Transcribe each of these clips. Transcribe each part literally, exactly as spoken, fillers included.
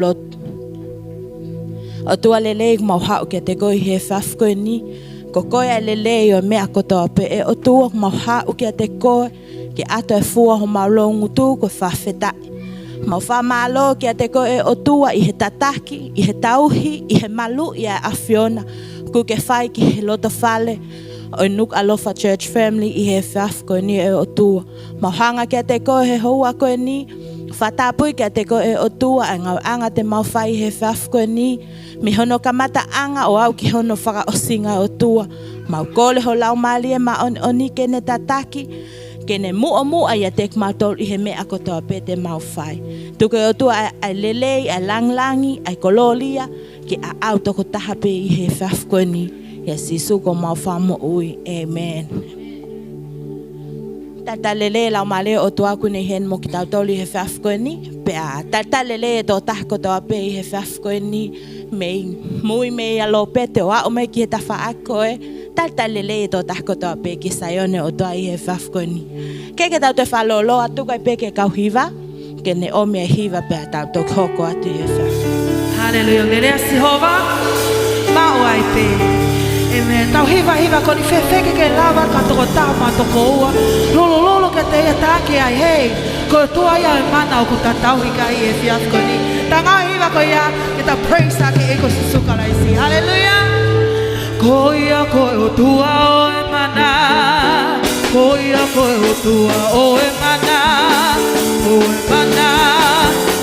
lotu. ʻOtua lelei, ʻoku mau haʻu kiate koe ʻi he efiafi ko eni. Ko koe ʻa e lelei ʻo e meʻa kotoa pē. ʻE ʻOtua, ʻoku mau haʻu kiate koe ke ʻatu e fua homau loungutu ko e fakafetaʻi. Mau fakamālō kiate koe ʻe ʻOtua ʻi he tataki, ʻi he tauhi, ʻi he maluʻi ʻa e ʻAfiona kuo ke fai ki he lotofale ʻo e Nukuʻalofa Church Family ʻi he efiafi ko eni ʻe ʻOtua. Mau hanga kiate koe he houa ko eni, fakatapui kiate koe ʻe ʻOtua ʻa e ngāueʻanga te mau fai he efiafi ko eni, mei hono kamataʻanga ʻo aʻu ki hono fakaʻosinga ʻe ʻOtua. Mau kole ho Laumālie Māʻoniʻoni ke ne tataki, ke ne muʻomuʻa ʻiate kimautolu ʻi he meʻa kotoa pē te mau fai. Tuku ʻe ʻOtua ʻa e, ʻa e lelei, ʻa e langilangi, ʻa e kolōlia, ke ʻaʻau tokotaha pē ʻi he efiafi ko eni. ʻIa Sīsū ko homau Fakamoʻui. ʻĒmeni. Talitali lelei e Laumālie ʻo e ʻOtua ʻoku ne ʻi heni mo kitautolu ʻi he efiafi ko eni. Pea talitali lelei e tokotaha kotoa pē ʻi he efiafi ko eni. Mei mui, mei ʻAlopete ʻo aʻu mai ki he tafaʻaki ko ē. Talitali lelei e tokotaha kotoa pē ki Saione ʻo e ʻOtua ʻi he efiafi ko eni. Ke, ke tau toe fakalōloa atu, kae pehē ki he kau hiva ke ne ʻomi e hiva pea tau toki hoko atu ʻi he efiafi. Haleluia. Lelei ʻa Sihova, maʻu ai pē. ʻĒmeni. Tau hiva e hiva ko eni, fēfē ke ke lava ka toko taha mo e toko ua. Lulululu kiate ia, taki ai, hei. Ko e ʻOtua ia ʻo e mana ʻoku ta tauhi ki ai ʻi he efiafi ko eni. Tau ngāue e hiva ko ia, ke ta praise ʻaki e ʻEiki ko Sīsū Kalaisi. Haleluia. Ko ia ko e ʻOtua ʻo e mana. Ko ia ko e ʻOtua ʻo e mana. ʻO e mana.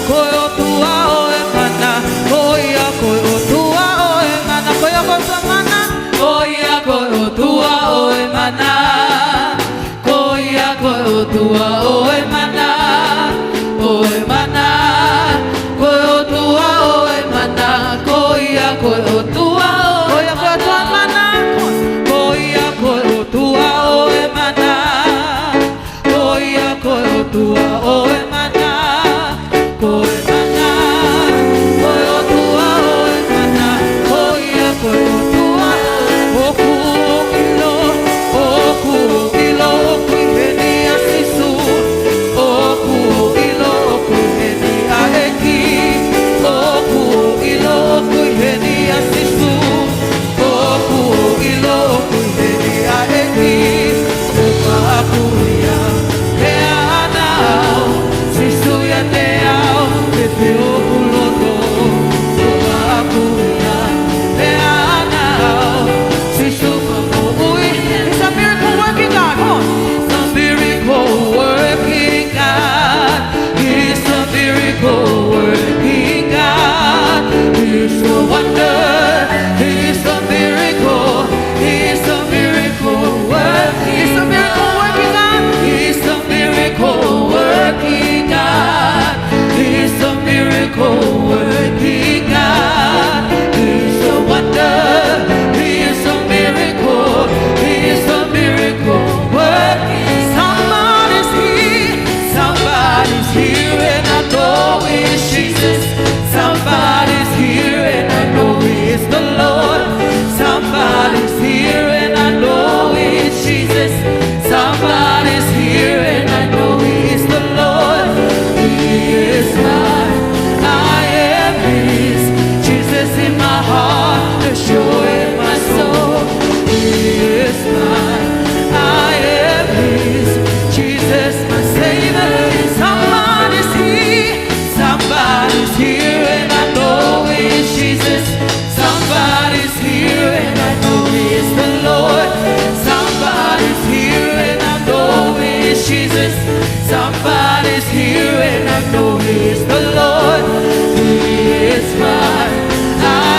Ko e ʻOtua ʻo e mana. Ko ia ko e ʻOtua ʻo e mana. Ko ia ko e ʻOtua mana. Ko ia ko e ʻOtua ʻo e mana. Ko ia ko e ʻOtua ʻo e mana, ʻo e mana. Ko e ʻOtua ʻo e mana, ko ia ko e ʻOtua ʻo e mana. Ko ia ko e ʻOtua mana, ko ia ko e ʻOtua ʻo e mana. Ko ia ko e ʻOtua ʻo e mana. Ko e mana, ko e ʻOtua ʻo e mana, ko ia ko e ʻOtua. ʻOku ou ʻilo, ʻoku ou ʻilo ʻoku ʻi heni ʻa Sīsū. ʻOku ou ʻilo ʻoku ʻi heni ʻa e ʻEiki. ʻOku ou ʻilo ʻoku ʻi heni ʻa Sīsū. ʻOku ou ʻilo ʻoku ʻi heni ʻa e ʻEiki. ʻOku ou ʻaku ia, pea ʻana au, Sīsū ʻiate au, pea pē ʻoku loto. ʻOku ou ʻaku ia, pea ʻana au, Sīsū Fakamoʻui. He's a miracle working God. Come on. He's a miracle working God. He's a miracle working God. He's a wonder. He's a miracle. He's a miracle working. He's a miracle working God. He's a miracle working God. He's a miracle working God. He's a wonder. He's a miracle. He's a miracle working. Somebody's here. Somebody's here and I know it's Jesus. Somebody's here and I know it's the Lord. Somebody's here and I know it's Jesus. Somebody's here and I know it's the Lord. He is mine. I am his. Jesus in my heart, the joy of my soul. He is mine. I am his. Jesus, my Savior. Somebody's here. Somebody's here and I know it's Jesus. Somebody's here and I know it's the Lord. Somebody's here and I know it's Jesus. Somebody's here and I know it's the Lord. He is mine. I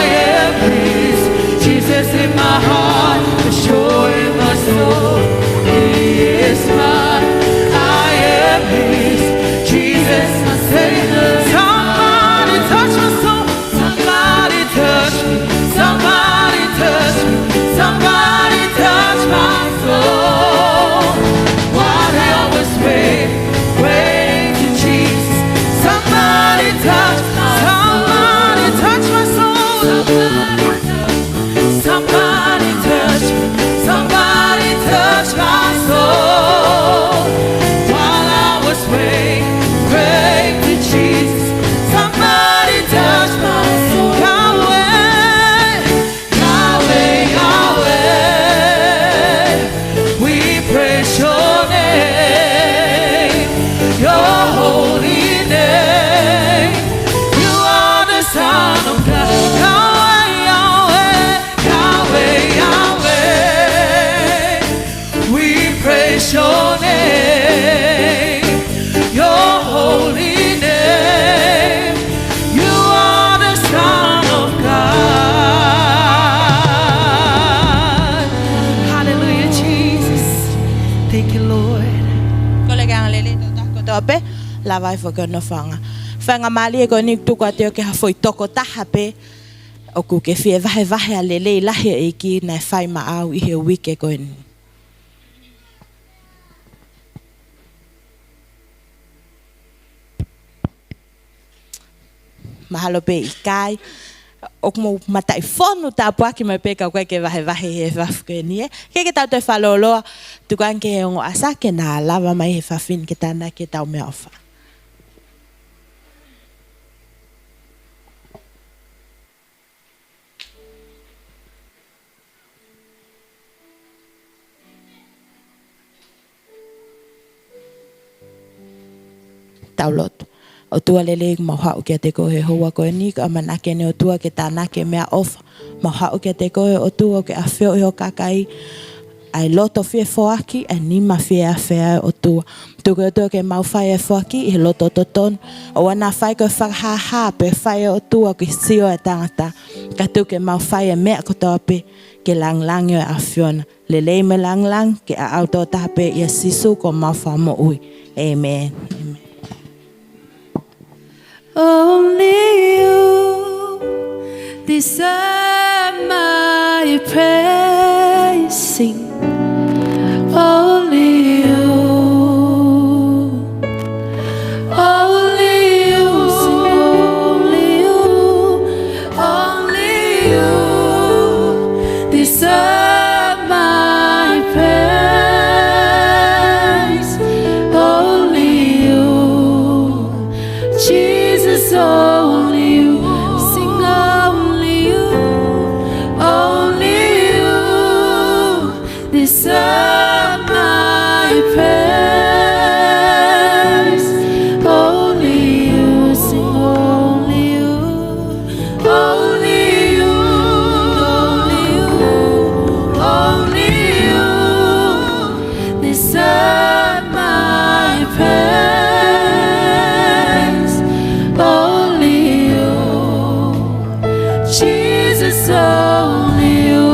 Vaivai foki hono fanga. Faingamālie ko eni tuku atu ke ha foʻi tokotaha pē ʻoku ke fie vahevahe ʻa e lelei lahi ʻa e ʻEiki naʻe fai maʻau ʻi he uike ko eni. Mahalo pē ʻikai. ʻOku mou mataʻi fonu tāpuaki mai pē ka ʻoku ʻikai ke vahevahe he efiafi ko eni ē. Ke ke tau toe fakalōloa, tuku ange ki he ongo ʻasa ke na lava mai he efiafi ni ke tānaki ʻetau meʻaʻofa. Tau lotu. ʻOtua lelei, ʻoku mau haʻu kiate koe he houa ko eni, ko e ʻamanaki eni ʻOtua ke tānaki e meʻaʻofa. Mau haʻu kiate koe ʻOtua ke ʻafioʻi ho kakai, ʻa e loto fie foaki, ʻa e nima fie afea ʻOtua. Tuku ʻOtua ke mau fai e foaki ʻi he loto totonu. ʻOua naʻa fai ko e fakahāhā pe fai ʻOtua ke sio e tangata. Ka tuku ke mau fai e meʻa kotoa pē ke langilangi ʻa e ʻAfiona. Lelei mo langilangi ke ʻaʻau tokotaha pē ʻia Sīsū ko homau Fakamoʻui. ʻĒmeni. ʻĒmeni. Only you deserve my praising. Only you. Only you. Only you. Only you deserve my praise. Only you, Jesus, only you. Sing only you, only you deserve my praise. Only you, sing only you, only you, only you, only you deserve my praise. Only you, Jesus, only you.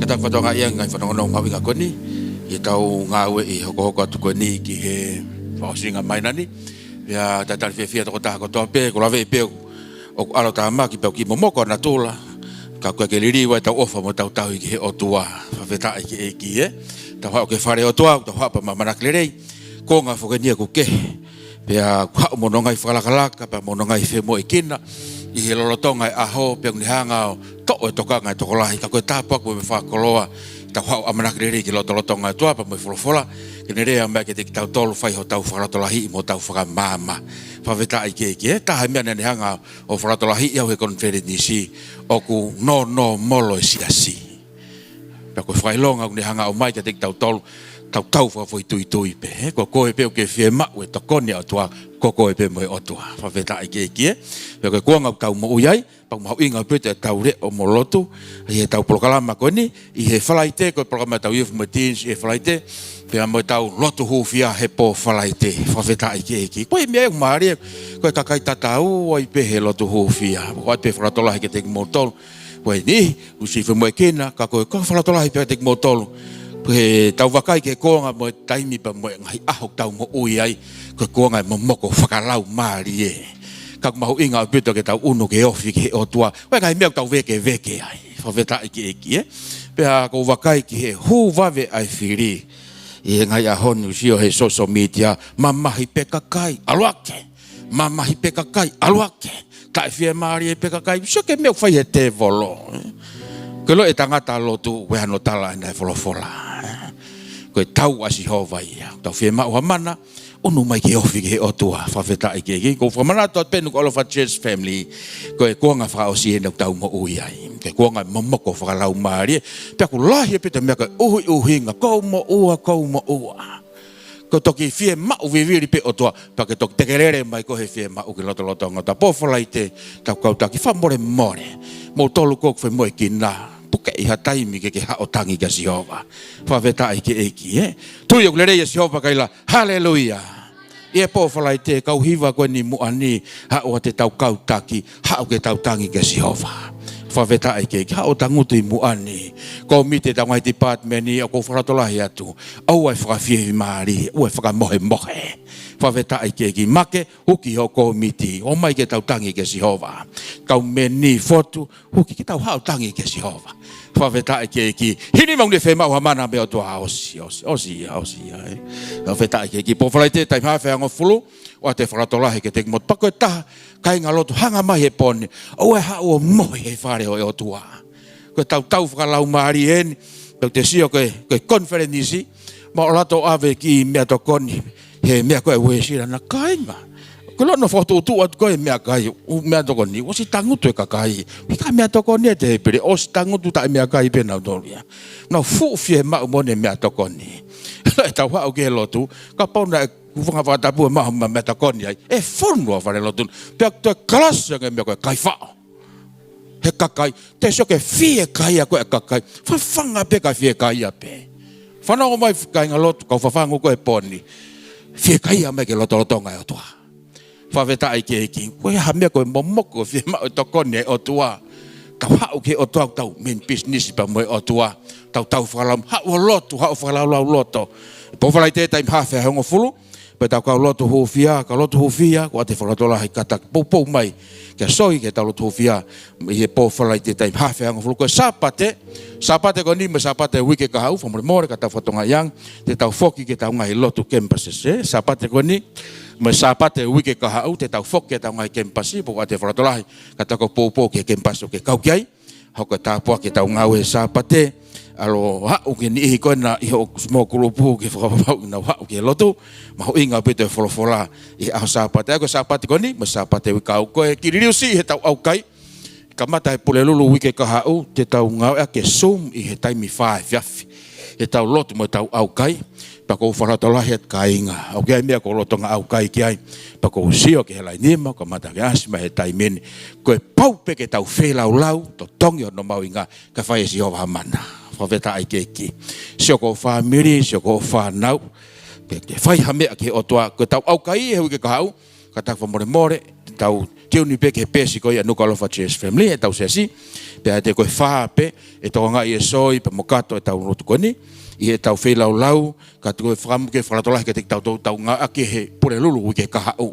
Ka tau fakatokangaʻi ange ngaahi fanongonongo mahuʻinga ko eni ʻi heʻetau ngāueʻi hokohoko atu ko eni ki he fakaʻosinga māhina ni. Pea talitali fiefia tokotaha kotoa pē, ʻoku ou laveʻi pē ʻoku ʻoku ʻalotāmaki pea ʻoku kiʻi momoko ʻa natula. Ka ʻoku ʻikai ke liliu ʻetau ʻofa mo ʻetau tauhi ki he ʻOtua. Fakafetaʻi ki he ʻEiki ē. Tau haʻu ki he fale ʻo e ʻOtua, tau haʻu pea mo e ʻamanaki lelei. Konga foki eni ʻoku kehe. Pea ʻoku haʻu mo hono ngaahi fakalakalaka, pea mo hono ngaahi femoʻuekina ʻi he lolotonga e ʻaho, pea ʻoku ne hanga ʻo toʻo e tokanga ʻa e tokolahi. Ka ko e tāpuaki mo e fakakoloa, tau haʻu ʻamanaki lelei ki he lotolotonga e ʻOtua pea mo e folofola, ke ne lea mai kiate kitautolu, fai hotau fakalotolahiʻi mo hotau fakamaama. Fakafetaʻi ki he ʻEiki ē. Taha e meʻa naʻa ne hanga ʻo fakalotolahiʻi au he konifelenisi, ʻoku nōnōmolo e siasi. Pea ko e fakaʻilonga ʻoku ne hanga ʻo ʻomai kiate kitautolu, tau tau fakafoʻituitui pē ē. Ko koe pē ʻoku ke fiemaʻu e tokoni ʻa e ʻOtua, ko koe pē mo e ʻOtua. Fakafetaʻi ki he ʻEiki ē. Pea ko e kuonga ʻoku tau moʻui ai, pea ʻoku mahuʻinga ʻaupito ʻetau leʻo mo lotu ʻi heʻetau polokalama ko eni ʻi he Falaite, ko e polokalama ʻetau youth mo e teens ʻi he Falaite, pea mo ʻetau lotu hūfia he pō Falaite. Fakafetaʻi ki he ʻEiki. Ko e meʻa ʻoku mālie, ko e kakai tatau ai pē he lotu hūfia. Ko e ʻai pē fakalotolahi kiate kimoutolu. Ko e niʻihi, ʻosi femoʻuekina, ka ko e, ko e fakalotolahi pē kiate kimoutolu. Ko ʻetau vakai ki he kuonga mo e taimi pea mo e ngaahi ʻaho ʻoku tau moʻui ai, ko e kuonga e momoko fakalaumālie. Ka ʻoku mahuʻinga ʻaupito ke tau ʻunu ke ofi ki he ʻOtua. Ko e ngaahi meʻa ʻoku tau vēkeveke ai. Fakafetaʻi ki he ʻEiki ē. Pea ʻoku ou vakai ki he hū vave ʻa e fili ʻi he ngaahi ʻaho ni, ʻoku sio he social media, mamahi pē kakai, ʻalu hake. Mamahi pē kakai, ʻalu hake. Taʻefiemālie pē kakai, sio ki he meʻa ʻoku fai ʻe he tēvolo. Ko e ʻilo ʻe he tangata lotu, ʻoku ʻi ai hano tala ʻi he folofola. Ko e tau ʻa Sihova ia. Tau fiemaʻu ha mana, ʻunu mai ke ofi ki he ʻOtua. Fakafetaʻi ki he ʻEiki. ʻOku ou fakamanatu atu pē ʻoku ʻaloʻofa church family, ko e kuonga fakaʻosi eni ʻoku tau moʻui ai. Ko e kuonga momoko fakalaumālie. Pea ʻoku lahi ʻaupito e meʻa ko e ʻuhiʻuhinga, ʻoku ou moʻua, ʻoku ou moʻua. Ko e toki fiemaʻu vivili pē ʻOtua, pea ke toki tekelele mai koe he fiemaʻu ki he lotolotonga ʻo e pō Falaite, tau kau taki fakamolemole. Moutolu ʻoku femoʻuekina, puke ʻi ha taimi ke ke haʻu ʻo tangi kia Sihova. Fakafetaʻi ki he ʻEiki ē. Tui ʻoku lelei ʻa Sihova kaila, haleluia. ʻI he pō Falaite, kau hiva ko eni muʻa ni, haʻu ʻo te tau kau taki, haʻu ke tau tangi kia Sihova. Fakafetaʻi ki he ʻEiki, haʻu ʻo tangutu ʻi muʻa ni. Kōmiti, ʻetau ngaahi department, ʻoku ou fakalotolahi atu. ʻOua ʻe fakafiemālie, ʻoua ʻe fakamohemohe. Fakafetaʻi ki he ʻEiki, Make, huki hoʻo kōmiti. ʻOmai ke tau tangi kia Sihova. Kau meni fotu, huki ke tau haʻu tangi kia Sihova. Fakafetaʻi ki he ʻEiki. Hili maʻu ni e fiemaʻu ha mana mei he ʻOtua, ʻosi, ʻosi, ʻosi ia, ʻosi ia, ē. Fakafetaʻi ki he ʻEiki. Pō Falaite, taimi haafe hongofulu, ʻoatu e fakalotolahi kiate kimoutolu. Pea ko e taha, kāinga lotu, hanga mai he pō ni. ʻOua ʻe haʻu ʻo mohe he fale ʻo e ʻOtua. Ko e tautau fakalaumālie eni, pea te sio ko e, ko e konifelenisi, mahalo ʻe ʻave e kiʻi meʻatokoni, he meʻa ko ē ʻa e Uēsiliana, kāinga. Ko e lono fokotuʻutuʻu atu ko ē meʻakai, ʻū meʻatokoni, ʻosi tangutu e kakai. He ko e meʻatokoni ʻa e tēpile, ʻosi tangutu, taʻemeʻakai pē nautolu ia. Nau fuʻu fiemaʻu moʻoni e meʻatokoni. Lahi ʻetau haʻu ki he lotu, kapau naʻe hūfanga he fakatapu ʻo maʻu ha meʻatokoni ai, ʻe fonu ʻa e falelotu. Pea toe kalasi ange e meʻa ko ē, kai faʻo. He kakai, te sio ki he fiekaia ko ē ʻa e kakai. Fafanga pē kae fiekaia pē. Fanongo mai kāinga lotu, kau fafangu ko ē he pō ni. Fiekaia mai ki he lotolotonga ʻo e ʻOtua. Fakafetaʻi ki he ʻEiki. Ko e hā e meʻa ko ē ʻoku momoko, fiemaʻu e tokoni ʻa e ʻOtua. Tau haʻu ki he ʻOtua, tau main business pea mo e ʻOtua. Tautau fakalaum-, haʻu ʻo lotu, haʻu fakalaulauloto. Pō Falaite, taimi haafe hongofulu, pea ʻetau kau lotu hūfia, kau lotu hūfia, ʻoatu e fakalotolahi, kātaki poupou mai ke sio ki heʻetau lotu hūfia ʻi he pō Falaite, taimi haafe hongofulu. Ko e Sāpate, Sāpate ko eni mo e Sāpate uike kahaʻu, fakamolemole, ka tau fakatokangaʻi ange, te tau foki ki heʻetau ngaahi lotu campuses, ē? Sāpate ko eni mo e Sāpate uike kahaʻu, te tau foki ki heʻetau ngaahi kemipasi, pea ʻoatu e fakalotolahi, kātaki poupou ki he kemipasi ʻoku ke kau ki ai. Hoko e tāpuaki ʻetau ngāue he Sāpate, ʻalu ʻo haʻu ki he niʻihi ko ena ʻi hoʻo small group ke fakapapauʻi naʻa nau haʻu ki he lotu, mahuʻinga ʻaupito e folofola ʻi he ʻaho Sāpate. ʻA ia ko e Sāpate ko eni mo e Sāpate uike kahaʻu, ko e kiʻi liliu siʻi heʻetau ʻaukai, kamata he Pulelulu uike kahaʻu, te tau ngāueʻaki e Zoom ʻi he taimi fā efiafi. Heʻetau lotu mo ʻetau ʻaukai, pea ʻoku ou fakalotolahi atu kāinga. ʻOku ʻi ai e meʻa ʻoku ou lolotonga ʻaukai ki ai, pea ʻoku ou sio ki he laine mo kamata ke ʻasi mai he taimi ni. Ko e pau pē ke tau feilaulau, totongi hono mahuʻinga, kae fai ʻe Sihova ha mana. Fakafetaʻi ki he ʻEiki. Sio ki hoʻo fāmili, sio ki hoʻo fānau, ke, ke fai ha meʻa ki he ʻOtua. Ko ʻetau ʻaukai he uike kahaʻu, kātaki fakamolemole, tau tune pē ki he peesi ko ia Nukuʻalofa Church Family, ʻetau siasi. Pea ʻe ʻi ai ko e fā pē, ʻe tokangaʻi ʻe Soi pea mo Kato ʻetau lotu ko eni ʻi heʻetau feilaulau, ka tuku e fakamuʻaki e fakalotolahi kiate kitautolu, tau ngāueʻaki he Pulelulu uike kahaʻu.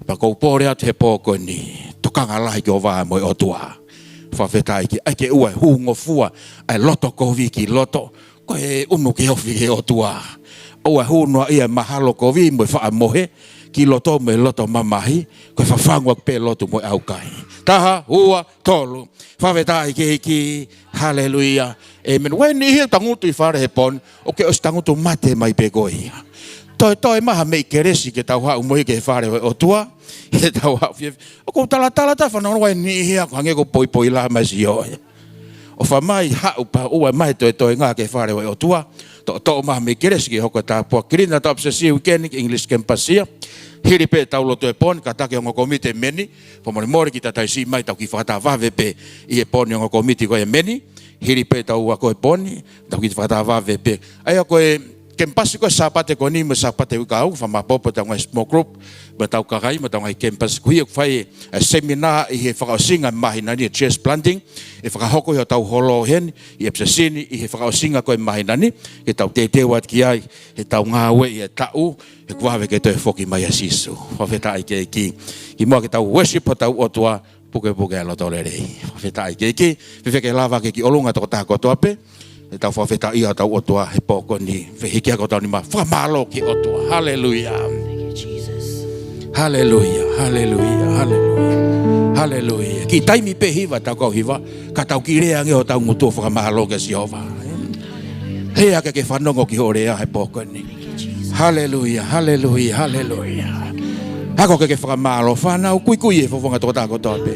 Pea ʻoku ou pole atu he pō ko eni, tokanga lahi ki hoʻo vā mo e ʻOtua. Fakafetaʻi ki he ʻEiki. ʻOua ʻe hūngofua ʻa e loto kovi ki loto, ko e ʻunu ke ofi ki he ʻOtua. ʻOua ʻe hū noaʻia e mahalo kovi mo e faʻa mohe ki loto mo e loto mamahi, ko e fafangu ʻaki pē lotu mo e ʻaukai. Taha, ua, tolu. Fakafetaʻi ki he ʻEiki. Haleluia. ʻĒmeni. Ko e niʻihi ʻoku tangutu ʻi fale he pō ni, ʻoku ke ʻosi tangutu mate mai pē koe ia. Toe, toe mai ha meʻi kelesi ke tau haʻu mo ia ki he fale ʻo e ʻOtua. Ke tau haʻu fie, ʻoku ou talatala atu, fanongo, ko e niʻihi ia ʻoku hangē ʻoku poipoi lahi mai siʻi ʻoe. ʻOfa mai, haʻu pea ʻoua ʻe maʻu e toetoenga ki he fale ʻo e ʻOtua. Toʻotoʻo mai ha meʻi kelesi ke hoko e tāpuaki. Kiʻi lina ʻetau ʻapisiasi uike ni ki he English Campus ia. Hili pē ʻetau lotu he pō ni, kātaki e ongo kōmiti ʻe meni. Fakamolemole, kiʻi tataisi mai, tau kiʻi fakatā vave pē ʻi he pō ni, ongo kōmiti ko ē ʻe meni. Hili pē ʻetau ako he pō ni, tau kiʻi fakatā vave pē. ʻA ia ko e kemipasi ko ē Sāpate ko eni mo e Sāpate uike kahaʻu, fakamāopoopo ʻetau ngaahi small group, mo ʻetau kakai, mo ʻetau ngaahi kemipasi, ko ia ʻoku fai e, e seminā ʻi he fakaʻosinga e māhina ni, e church planting, ʻe fakahoko ʻi hotau holo heni ʻi ʻapisiasi ni ʻi he fakaʻosinga ko ē māhina ni, ke tau teuteu atu ki ai heʻetau ngāue ʻi he taʻu, he kuo vave ke toe foki mai ʻa Sīsū. Fakafetaʻi ki he ʻEiki. Kimuʻa ke tau worship hotau ʻOtua, pukepuke ʻa e loto lelei. Fakafetaʻi ki he ʻEiki. Fēfē ke lava ke kiʻi ʻolunga tokotaha kotoa pē, ʻetau fakafetaʻi ʻa hotau ʻOtua he pō ko eni. Fēfē, hiki hake hotau nima, fakamālō ki he ʻOtua. Haleluia. Thank you, Jesus. Haleluia, haleluia, haleluia. Haleluia. Kiʻi taimi pē hiva, tau kau hiva, ka tau kiʻi lea ange hotau ngutu ʻo fakamālō kia Sihova. Hē ake ke fanongo ki hoʻo lea he pō ko eni. Haleluia, haleluia, haleluia. Ako ke ke fakamālō, fānau, kuikui e fofonga tokotaha kotoa pē.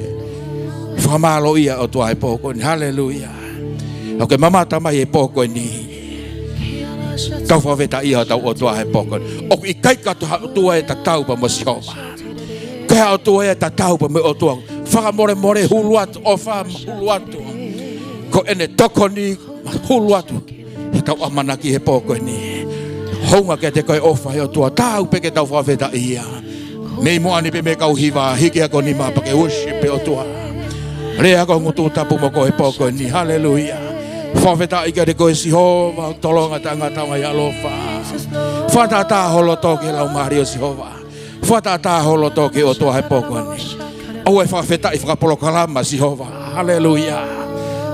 Fakamālō ʻa e ʻOtua he pō ko eni. Haleluia. ʻOku ke mamata mai he pō ko eni, tau fakafetaʻi ʻa hotau ʻOtua he pō ko eni. ʻOku ʻikai katoa ha ʻOtua ʻe tatau pea mo Sihova. ʻIkai ha ʻOtua ʻe tatau pea mo e ʻOtua. Fakamolemole, hulu atu, ʻofa, hulu atu. Ko ʻene tokoni, hulu atu. He ʻetau ʻamanaki he pō ko eni. Hounga kiate koe e ʻofa ʻa e ʻOtua, taau pē ke tau fakafetaʻi ia. Mei muʻa ni pē mei he kau hiva, hiki hake ho nima pea ke worship e ʻOtua. Lea ko e ngutu tapu mo koe he pō ko eni. Haleluia. Fakafetaʻi kiate koe Sihova, tolonga tangata ʻo e ʻaloʻofa. Fakatātā ho loto ki he Laumālie ʻo Sihova. Fakatātā ho loto ki he ʻOtua he pō ko eni. ʻOua ʻe fakafetaʻi fakapolokalama Sihova. Haleluia.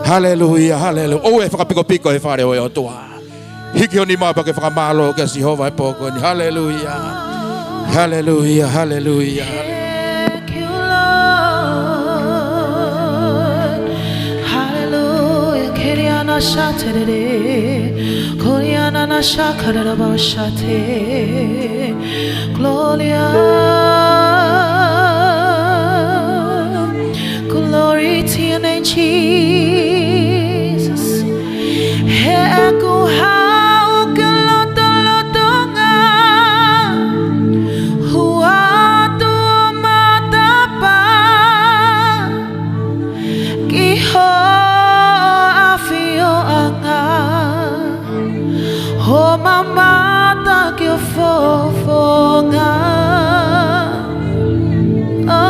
Haleluia, haleluia. ʻOua ʻe fakapikopiko he fale ʻo e ʻOtua. Hiki ho nima pea ke fakamālō kia Sihova he pō ko eni. Haleluia. Haleluia, haleluia. Thank you, Lord. Hallelujah. Keriana shaterere. Koriana na shakarabashate. Gloria. Glory to your name, Jesus. He ʻoku haʻu ke lotolotonga, hū atu ʻo matapā ki ho ʻafioʻanga, ʻo mamata ki ho fofonga. ʻO,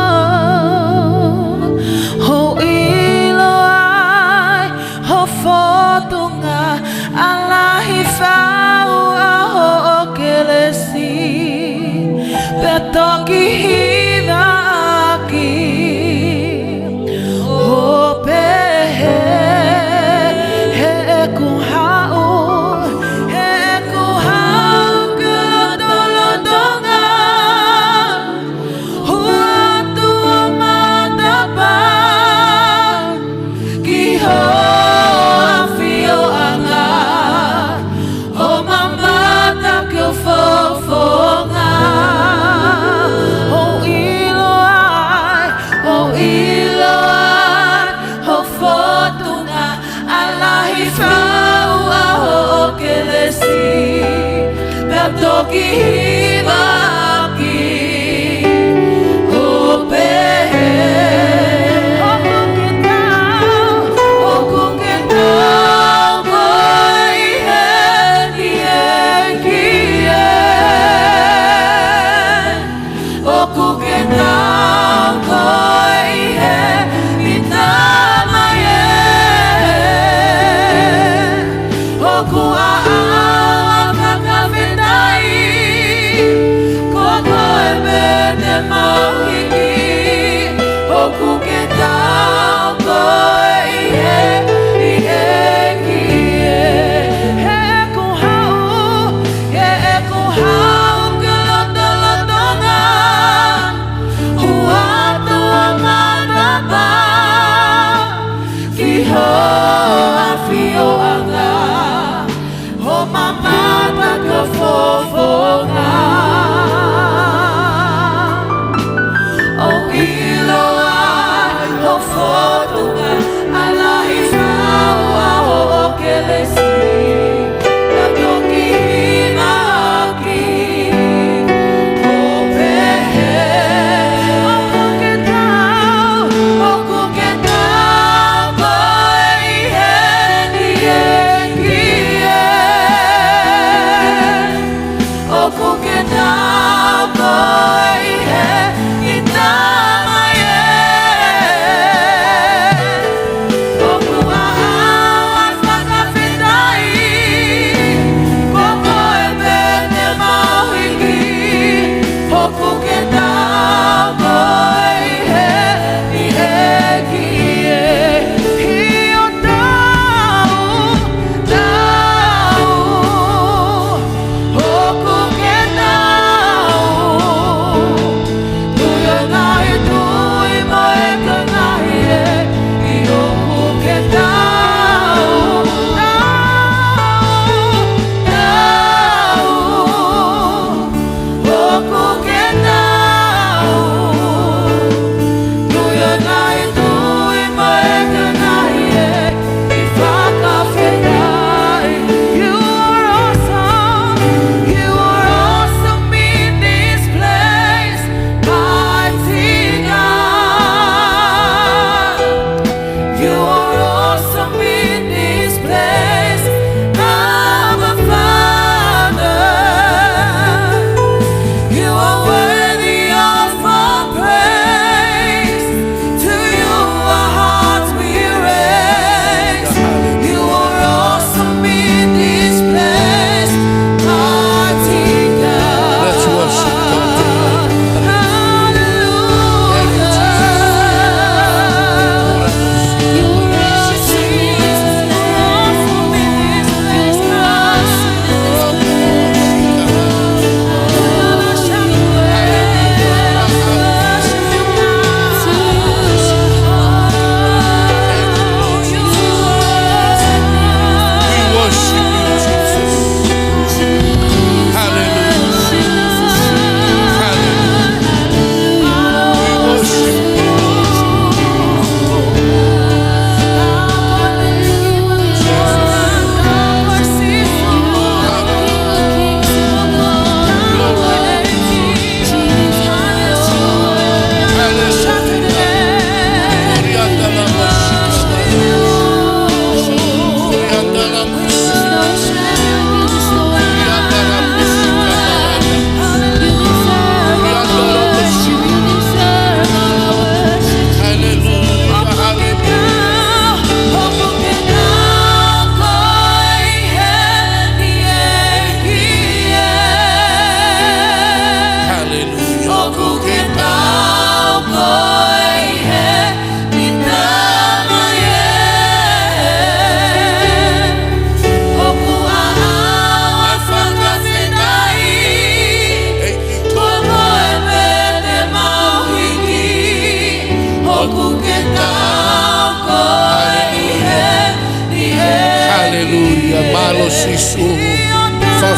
ʻo ʻilo ai ho fōtunga, ʻa e lahi fau ʻa hoʻo kelesi, pea toki hivaʻaki ʻo pehē, he ʻoku haʻu, he ʻoku haʻu ke lotolotonga, hū atu ʻo matapā ki ho ʻafioʻanga, ʻo mamata ki ho fofonga. ʻO ʻilo ai, ʻo ʻilo ai ho fōtunga, ʻa e lahi fau ʻa hoʻo kelesi, pea toki hivaʻaki ʻo pehē, ʻoku ke tau, ʻoku ke tau koe heni ʻEiki ē. ʻOku ke tau koe heni Tamai ē. ʻOku ʻaʻau ʻa e fakafetaʻi,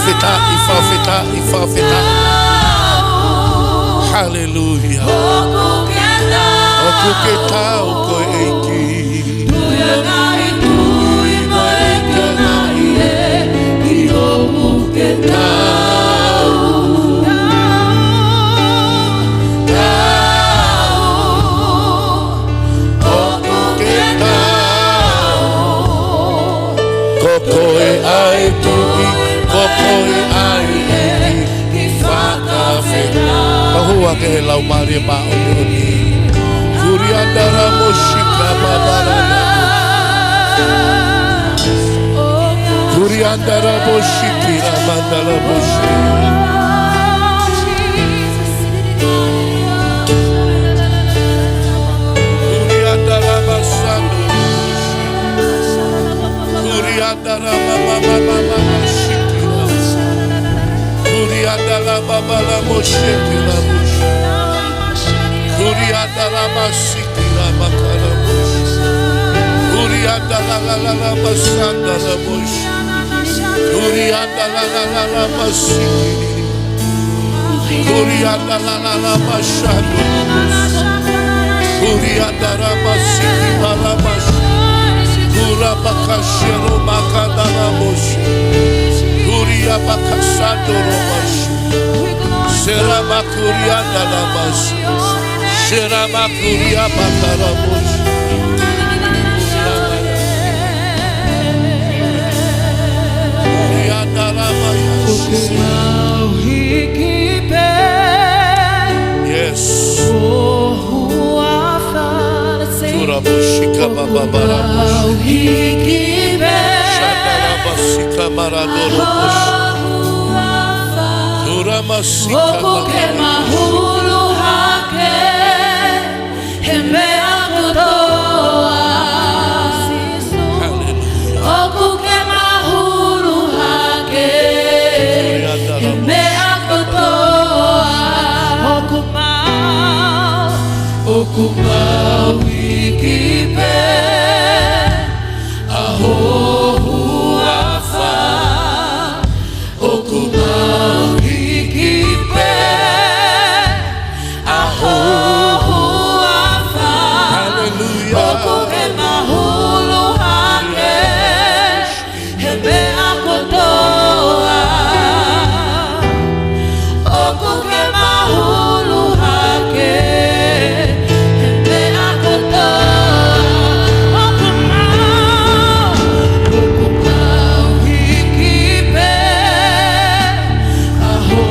Fakafetaʻi, fakafetaʻi, fakafetaʻi. Haleluia. ʻOku ke tau koe ʻEiki. ʻOku ke tau. ʻOku ke tau. Ko koe ʻa e Tuʻi, ko koe ʻa e ʻEiki fakafetaʻi. Ka hua ke he Laumālie Māʻoniʻoni. Kuriandarabosika mabarana. Kuriandarabosiki ramandarabosiki. Kuriandarabasando. Kuriandarabababababasiki. Kuriandarababababasiki. Kuriandarabasiki. Kuriandarabasiki. Kuriandarabasiki. Kuriandarabasiki. Kuriandarabasiki. Kurabakashero makandarabosiki. Kuriabakasandorobasiki. Seramakuriandarabasiki. Seramakuriabakarabosiki. Yes. Turabushika bababarabush. Shadarabasika maradorobush. Turamasika. ʻOku ke mahulu hake he meʻa kotoa. Haleluia. ʻOku ke mahulu hake he meʻa kotoa. ʻOku mau, ʻoku mau hiki pē ʻa ho huafa. ʻOku mau hiki pē ʻa ho huafa. Haleluia. ʻOku ke mahulu hake he meʻa kotoa. ʻOku ke mahulu hake he meʻa kotoa. ʻOku mau, ʻoku mau hiki pē ʻa ho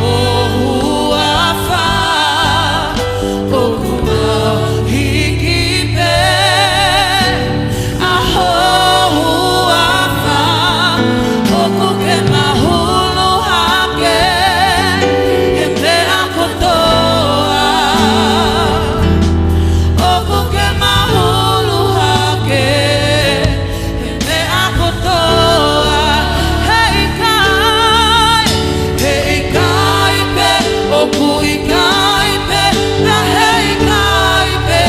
huafa. ʻOku mau hiki pē ʻa ho huafa. ʻOku ke mahulu hake he meʻa kotoa. ʻOku ke mahulu hake he meʻa kotoa. He ʻikai, he ʻikai pē, ʻoku ʻikai pē, naʻe ʻikai pē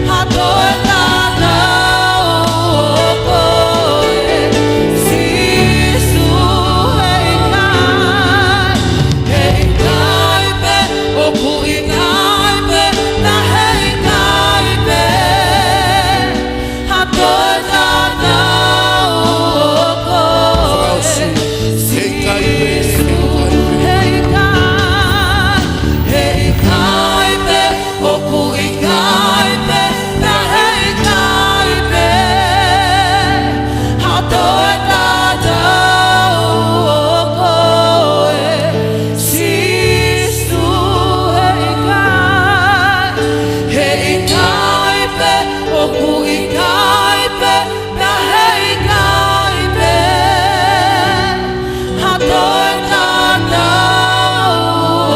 ha toe tatau ʻo koe, Sīsū. He ʻikai, he ʻikai pē, ʻoku ʻikai pē, naʻe ʻikai pē ha toe tatau ʻo koe, Sīsū. He ʻikai, he ʻikai pē, ʻoku ʻikai pē, naʻe ʻikai pē ha toe tatau ʻo koe, Sīsū. He ʻikai, he ʻikai pē, ʻoku ʻikai pē, naʻe ʻikai pē ha toe tatau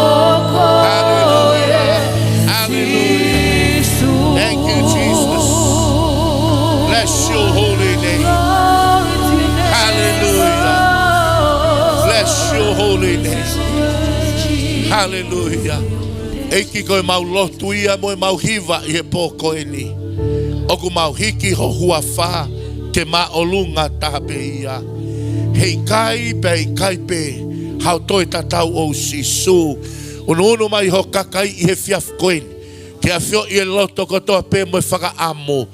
ʻo koe, Sīsū. Hallelujah. Hallelujah. Thank you, Jesus. Bless your holy name. Hallelujah. Bless your holy name. Hallelujah. ʻEiki, ko ʻemau lotu ia mo ʻemau hiva ʻi he pō ko eni. ʻOku mau hiki ho huafa ke māʻolunga taha pē ia. He ʻikai pē, ʻikai pē hao toe tatau ʻo Sīsū. Unuunu mai ho kakai ʻi he efiafi ko eni ke ʻafioʻi e loto kotoa pē mo e fakaʻamu,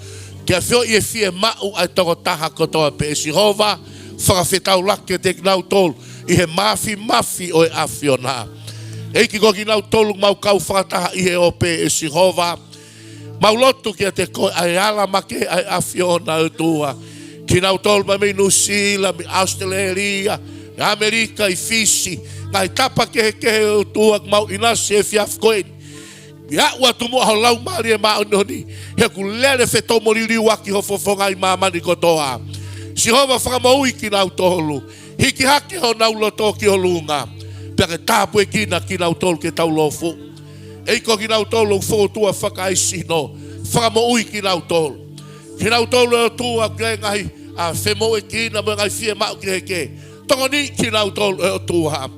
ke ʻafioʻi e fiemaʻu ʻa e tokotaha kotoa pē. ʻE Sihova, fakafetaulaki kiate kinautolu ʻi he māfimafi ʻo e ʻAfiona. ʻEiki, ko kinautolu ʻoku mau kau fakataha ʻi he ope, ʻe Sihova, mau lotu kiate koe ʻa e ala makehe ʻa e ʻAfiona, ʻOtua. Kinautolu mei Nuʻusila, mei ʻAositelēlia, ʻAmelika, ʻi Fisi, ngaahi tapa kehekehe, ʻOtua, ʻoku mau ʻinasi he efiafi ko eni. ʻI he ʻoatu muʻa ho Laumālie Māʻoniʻoni, he ʻoku lele fetongi mo liliu ʻaki ho fofonga ʻi māmani kotoa. Sihova, fakamoʻui kinautolu. Hiki hake honau loto ki ho ʻolunga, pea ke tāpuekina kinautolu ke tau lōfuʻu. ʻEiki, ko kinautolu ʻoku fokotuʻu fakaesino, fakamoʻui kinautolu. Kinautolu, ʻOtua, ʻoku ʻi ai e ngaahi, ʻa, femoʻuekina mo e ngaahi fiemaʻu kehekehe, tokoniʻi kinautolu, ʻe ʻOtua.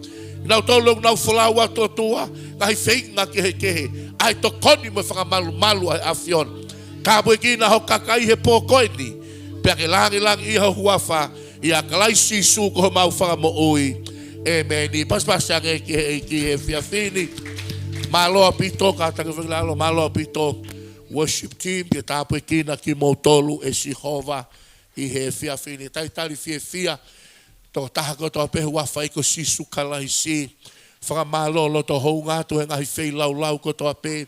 Kinautolu ʻoku nau folau atu, ʻOtua, ngaahi feinga kehekehe, ʻa e tokoni mo e fakamalumalu ʻa e ʻAfiona. Tāpuekina ho kakai he pō ko eni, pea ke lāngilangiʻia ho huafa, ʻia Kalaisi Sīsū ko homau Fakamoʻui. ʻĒmeni. Pasipasi ange ki he ʻEiki he efiafi ni. Mālō ʻaupito, kātaki fakilalo, mālō ʻaupito worship team, ke tāpuekina kimoutolu ʻe Sihova ʻi he efiafi ni. Talitali fiefia, tokotaha kotoa pē he huafa ʻo Sīsū Kalaisi. Fakamālō loto houngaʻia atu he ngaahi feilaulau kotoa pē,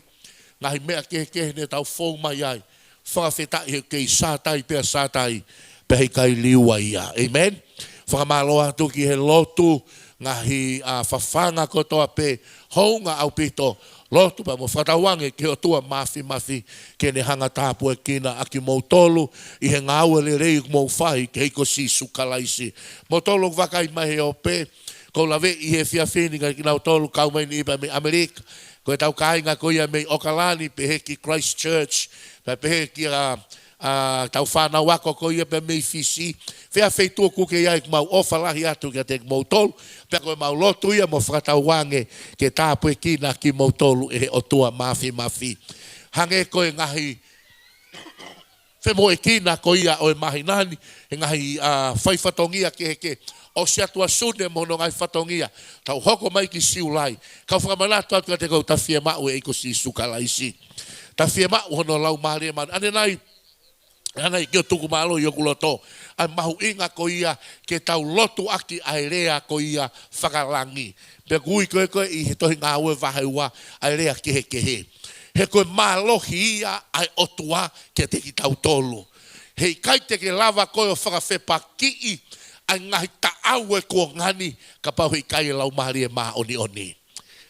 ngaahi meʻa kehekehe ne tau fou mai ai. Fakafetaʻi he kei sātai pea sātai, pea he ʻikai liua ia. ʻĒmeni. Fakamālō atu ki he lotu, ngaahi, ʻa, fafanga kotoa pē, houngaʻia ʻaupito. Lotu pea mo fakatauange ki he ʻOtua Māfimafi, ke ne hanga tāpuekina ʻa kimoutolu ʻi he ngāue lelei ʻoku mou fai ki he ʻEiki ko Sīsū Kalaisi. Moutolu ʻoku vakai mai he ope, ʻoku ou laveʻi he efiafi ni kia kinautolu kau mai ni pea mei ʻAmelika. Ko ʻetau kāinga ko ia mei ʻOkalani, pehē ki Christchurch, pea pehē ki, ʻa, ʻa, ʻetau fānau ako ko ia pea mei Fisi. Fē feituʻu ʻoku ke ʻi ai, ʻoku mau ʻofa lahi atu kiate kimoutolu. Pea ko ʻemau lotu ia mo fakatauange ke tāpuekina kimoutolu ʻe he ʻOtua Māfimafi. Hangē ko e ngaahi femoʻuekina ko ia ʻo e māhina ni, he ngaahi, ʻa, fai fatongia kehekehe. ʻOsi atu ʻa Sune mo hono ngaahi fatongia, tau hoko mai ki Siulai. Kau fakamanatu atu kiate koe ʻoku ta fiemaʻu e ʻEiki ko Sīsū Kalaisi. Ta fiemaʻu hono Laumālie Māʻoniʻoni. ʻAnenai, ʻanenai ke u tuku mālō ʻi hoku loto ʻa e mahuʻinga ko ia ke tau lotu ʻaki ʻa e lea ko ia fakalangi. Pea ʻoku ui ko ē ko ē ʻi he Tohi Ngāue vahe ua ʻa e lea kehekehe. He ko e mālohi ia ʻa e ʻOtua kiate kitautolu. He ʻikai te ke lava koe ʻo fakafepakiʻi ʻa e ngaahi taʻau ʻo e kuonga ni kapau he ʻikai e Laumālie Māʻoniʻoni.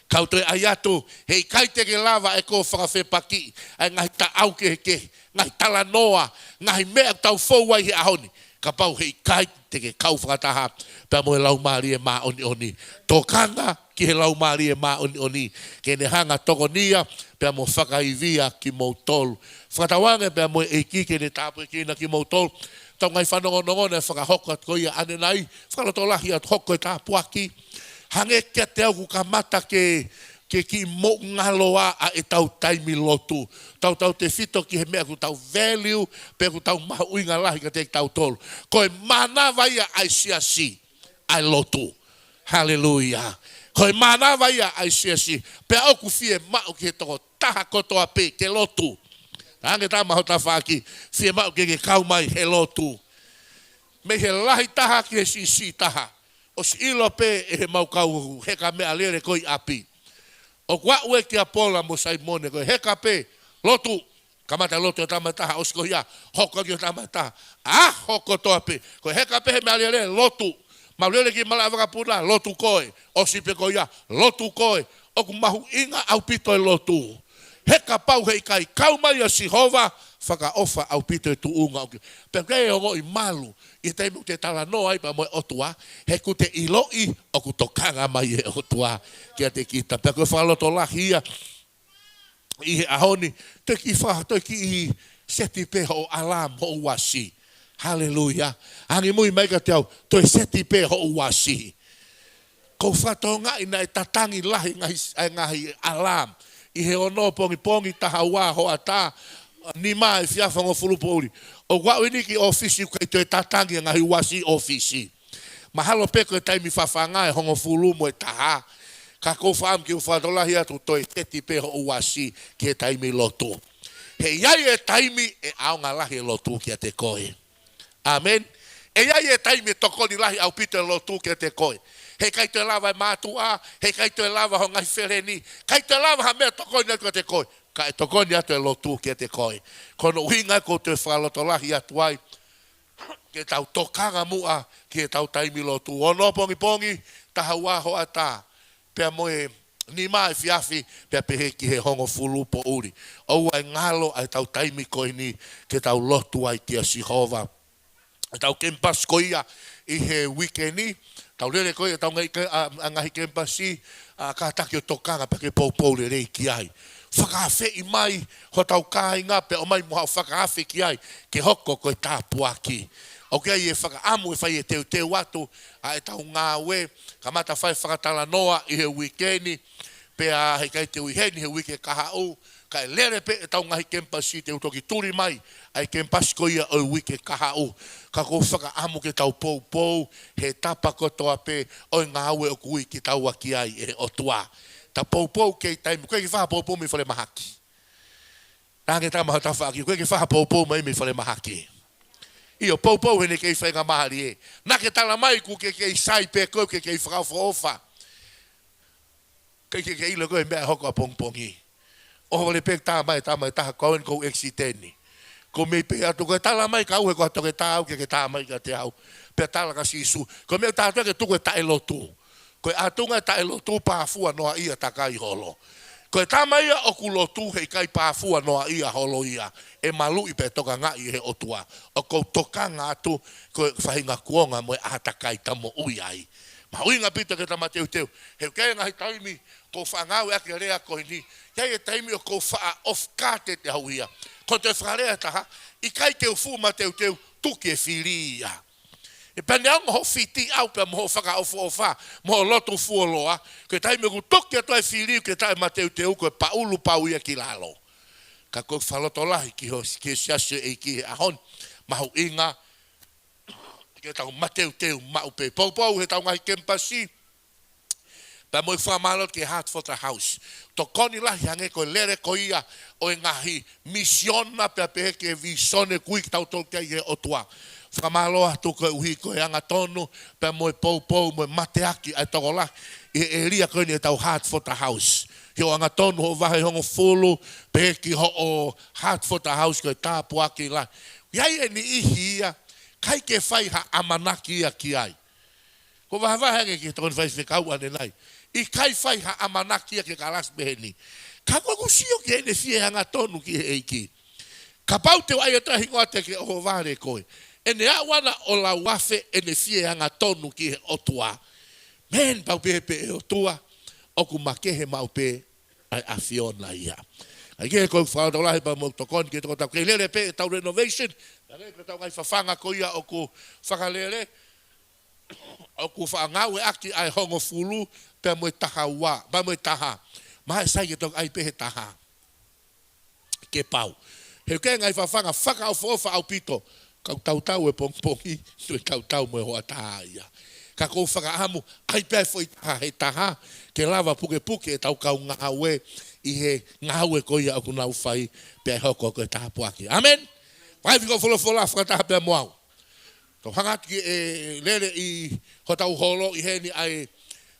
Kau toe ʻai atu, he ʻikai te ke lava ʻe koe ʻo fakafepakiʻi ʻa e ngaahi taʻau kehekehe, ngaahi talanoa, ngaahi meʻa ʻoku tau fou ai he ʻaho ni, kapau he ʻikai te ke kau fakataha pea mo e Laumālie Māʻoniʻoni. Tokanga ki he Laumālie Māʻoniʻoni ke ne hanga tokonia pea mo fakaivia kimoutolu. Fakatauange pea mo e ʻEiki ke ne tāpuekina kimoutolu. Tau ngaahi fanongonongo naʻe fakahoko atu ko ia ʻanenai, fakalotolahi atu, hoko e tāpuaki. Hangē kiate au ʻoku kamata ke, ke kiʻi moʻungaloa ʻa ʻetau taimi lotu. Tautautefito ki he meʻa ʻoku tau value, pe ʻoku tau mahuʻinga lahi kiate kitautolu. Ko e mānava ia ʻa e siasi, ʻa e lotu. Haleluia. Ko e mānava ia ʻa e siasi. Pea ʻoku fiemaʻu ki he tokotaha kotoa pē ke lotu. Hangē tā mo ho tafaʻaki, fiemaʻu ke ke kau mai he lotu. Mei he lahi taha ki he siʻisiʻi taha. ʻOsi ʻilo pē ʻe heʻemau kau heka meʻalele ko ē ʻi ʻapi. ʻOku aʻu ē kia Paula mo Saimone, ko e heka pē, lotu. Kamata lotu ʻa e tama ʻe taha, ʻosi ko ia, hoko ki he tama ʻe taha. ʻAho kotoa pē, ko e heka pē he meʻalele, lotu. Mau lele ki malaʻe vakapuna, lotu koe. ʻOsi pē ko ia, lotu koe. ʻOku mahuʻinga ʻaupito e lotu. He kapau he ʻikai kau mai ʻa Sihova, fakaʻofa ʻaupito e tuʻunga ʻoku. Pea ʻoku ʻi ai e ongoʻi malu ʻi he taimi ʻoku te talanoa ai pea mo e ʻOtua, he ʻoku te ʻiloʻi ʻoku tokanga mai e ʻOtua kiate kita. Pea ko e fakalotolahi ia ʻi he ʻaho ni, toe kiʻi fa-, toe kiʻi seti pē hoʻo alarm, hoʻo uasi. Haleluia. Angimui mai kiate au, toe seti pē hoʻo uasi. ʻOku ou fakatokangaʻi naʻe tatangi lahi e ngaahi, e ngaahi alarm ʻi he ono pongipongi, taha ua hoʻatā, nima efiafi, hongofulu poʻuli. ʻOku aʻu eni ki ʻōfisi ʻoku ʻikai toe tatangi e ngaahi uasi ʻōfisi. Mahalo pē ko e taimi fafanga ʻe hongofulu mo e taha. Ka ʻoku ou fakaʻamu ke u fakalotolahi atu, toe teti pē hoʻo uasi ki he taimi lotu. He ʻe ʻi ai e taimi ʻe ʻaonga lahi e lotu kiate koe. ʻĀmeni. ʻE ʻi ai e taimi ʻe tokoni lahi ʻaupito e lotu kiate koe. He ʻikai toe lava e mātuʻa, he ʻikai toe lava ho ngaahi feleni, ʻikai toe lava ha meʻa ʻe tokoni atu kiate koe. Ka ʻe tokoni atu e lotu kiate koe. Ko hono ʻuhinga ʻoku ou toe fakalotolahi atu ai ke tau tokanga muʻa ki heʻetau taimi lotu. Ono pongipongi, taha ua hoʻatā, pea mo e nima efiafi, pea pehē ki he hongofulu poʻuli. ʻOua ʻe ngalo ʻa ʻetau taimi ko eni ke tau lotu ai kia Sihova. ʻEtau kemipasi ko ia ʻi he uike ni, tau lele ko ia ʻetau ngaahi ke-, ʻa, ʻa ngaahi kemipasi, ʻa, kātaki ʻo tokanga pea ke poupou lelei ki ai. Fakaafeʻi mai hotau kāinga pea ʻomai mo haʻo fakaafe ki ai ke hoko ko e tāpuaki. ʻOku ʻi ai e fakaʻamu ʻe fai e teuteu atu ʻa ʻetau ngāue, kamata fai fakatalanoa ʻi he uike ni, pea heʻikai te u ʻi heni he uike kahaʻu, kae lele pē ʻetau ngaahi kemipasi te u toki tuli mai ʻa e kemipasi ko ia ʻo e uike kahaʻu. Ka ʻoku ou fakaʻamu ke tau poupou he tapa kotoa pē ʻo e ngāue ʻoku ui kitaua ki ai ʻe he ʻOtua. Ta poupou kei taimi, ʻoku ʻikai ke fai ha poupou mei falemahaki. Talaange ki he tama ho tafaʻaki, ʻoku ʻikai ke fai ha poupou mai mei falemahaki. ʻIo, poupou he naʻe kei faingamālie. Naʻa ke tala mai ʻoku ke kei sai pē koe, ʻoku ke kei fakaʻofoʻofa. ʻIkai ke ke ʻilo koe e meʻa ʻe hoko ʻapongipongi. ʻOhovale pē, tā mai, tā mai, taha kau eni ʻoku ou ʻekisiteni. Ko e meʻa pē ʻoku ou tala mai, ka ʻoku ʻikai ko ha toketā au ke ke tā mai kiate au. Pea tala kia Sīsū. Ko e meʻa ʻoku ou tala atu ke tuku e taʻelotu. Ko e ʻatunga e taʻelotu, pāfua noaʻia, takai holo. Ko e tama ia ʻoku lotu heʻikai pāfua noaʻia holo ia, ʻe maluʻi pea tokangaʻi ʻe he ʻOtua. ʻOku ou tokanga atu ko e faʻahinga kuonga mo e ʻātakai ta moʻui ai. Mahuʻinga ʻaupito ke ta mateuteu. He ʻoku ʻi ai e ngaahi taimi ʻoku ou faʻa ngāueʻaki e lea ko eni. ʻI ai e taimi ʻoku ou faʻa off guard ʻe au ia. Ko e toe fakalea taha, ʻikai ke u fuʻu mateuteu, tuki e fili ia. ʻE pea neongo hoʻo fiti au pea mo hoʻo fakaʻofoʻofa, mo hoʻo lotu fuoloa, ko e taimi ʻoku tuki atu ai e fili ke taʻe mateuteu, ko e paʻulu pau ia ki lalo. Ka ʻoku ou fakalotolahi ki ho, ki he siasi ʻo e ʻEiki he ʻaho ni, mahuʻinga ke tau mateuteu maʻu pē. Poupou heʻetau ngaahi kemipasi, pea mo e fakamālō ki he Heart for the House. Tokoni lahi ange ko e lele ko ia ʻo e ngaahi misiona pea pehē ki he vīsone ʻoku ui kitautolu ki ai ʻe he ʻOtua. Fakamālō atu koeʻuhi ko e angatonu pea mo e poupou mo e mateaki ʻa e tokolahi ʻi he ʻēlia ko eni ʻetau Heart for the House. He ʻoku angatonu hoʻo vahe hongofulu, pehē ki hoʻo Heart for the House, ko e tāpuaki lahi. ʻI ai e niʻihi ia ʻikai ke fai ha ʻamanaki ia ki ai. ʻOku ou vahevahe ange ki he tokoni faifekau ʻanenai. ʻIkai fai ha ʻamanaki ia ki he kalasi pehē ni. Ka ʻoku ou sio ki heʻene fie angatonu ki he ʻEiki. Kapau te u ʻai atu e hingoa te ke ʻohovale koe. ʻEne aʻu ʻana ʻo lau afe ʻene fie angatonu ki he ʻOtua. Man, pau pē pē ʻe ʻOtua, ʻoku makehe maʻu pē ʻa e ʻAfiona ia. ʻAi ke ko e fakalotolahi pea mo e tokoni ki he tokotaha. Kei lele pē ʻetau renovation. Lele pē ʻetau ngaahi fafanga ko ia ʻoku fakalele. ʻOku faʻa ngāueʻaki ʻa e hongofulu pea mo e taha ua, pea mo e taha. Mahalo sai ke toki ʻai pē he taha. Ke pau. He ʻoku ʻi ai e ngaahi fafanga fakaʻofoʻofa ʻaupito. Kau tautau e pongipongi, toe tautau mo e hoʻatā ia. Ka ʻoku ou fakaʻamu, ʻai pē ʻa e foʻi taha he taha, ke lava pukepuke ʻetau kau ngāue ʻi he ngāue ko ia ʻoku nau fai, pea ʻe hoko ko e tāpuaki. ʻĀmeni. Vakai fika folofola fakataha pea mo au. Tau hanga atu ki he lele ʻi hotau holo ʻi heni ʻa e,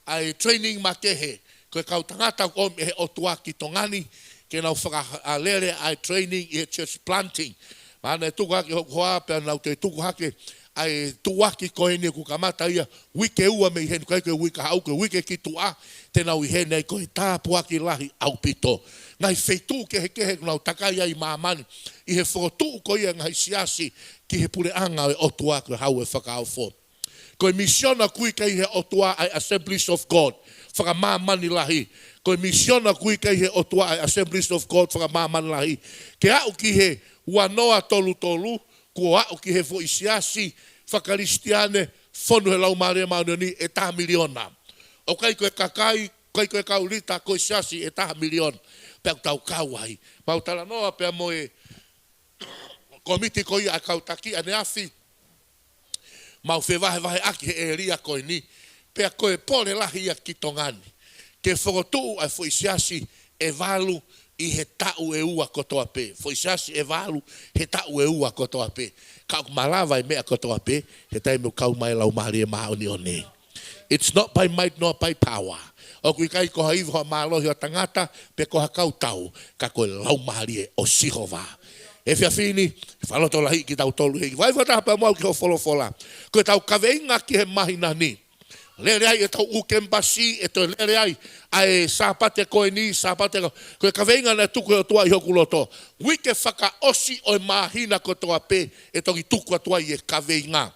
ʻa e training makehe. Ko e kau tangata ʻoku ʻomi ʻe he ʻOtua ki Tonga ni, ke nau fakalele ʻa e training ʻi he church planting. Mahalo naʻe tuku hake hoku hoa pea nau toe tuku hake ʻa e tuʻuaki ko eni ʻoku kamata ia uike ua mei heni, ʻikai ko e uike kahaʻu, ko e uike ki tuʻa, te nau ʻi heni ai ko e tāpuaki lahi ʻaupito. Ngaahi feituʻu kehekehe ʻoku nau takai ai ʻi māmani, ʻi he fokotuʻu ko ia e ngaahi siasi ki he puleʻanga ʻo e ʻOtua ko e Hau ʻo e Fakaofo. Ko e misiona ʻoku ui ki ai ʻe he ʻOtua ʻa e Assemblies of God fakamāmani lahi. Ko e misiona ʻoku ui ki ai ʻe he ʻOtua ʻa e Assemblies of God fakamāmani lahi. Ke aʻu ki he ua noa tolu tolu, kuo aʻu ki he foʻi siasi faka-Kalisitiane fonu he Laumālie Māʻoniʻoni ʻe taha miliona. ʻOku ʻikai ko e kakai, ʻikai ko e kau lita, ko e siasi ʻe taha miliona. Pea ʻoku tau kau ai. Mau talanoa pea mo e kōmiti ko ia ʻa e kau taki ʻaneafi. mau fevahevaheʻaki he ʻēlia ko eni, pea ko e pole lahi ia ki Tonga ni, ke fokotuʻu ʻa e foʻi siasi ʻe valu ʻi he taʻu ʻe ua kotoa pē. Foʻi siasi ʻe valu he taʻu ʻe ua kotoa pē. Ka ʻoku malava e meʻa kotoa pē he taimi ʻoku kau mai e Laumālie Māʻoniʻoni. It's not by might nor by power. ʻOku ʻikai ko ha ivi, ha mālohi ʻo ha tangata, pe ko ha kautau, ka ko e Laumālie ʻo Sihova. Efiafi ni, fakalotolahiʻi kitautolu he ʻEiki. Vaivai taha pea mo au ki hoʻo folofola. Ko ʻetau kaveinga ki he māhina ni. Lele ai ʻetau ʻū kemipasi, ʻe toe lele ai ʻa e Sāpate ko eni, Sāpate ko, ko e kaveinga naʻe tuku ʻe he ʻOtua ʻi hoku loto. Uike fakaʻosi ʻo e māhina kotoa pē, ʻe toki tuku atu ai e kaveinga.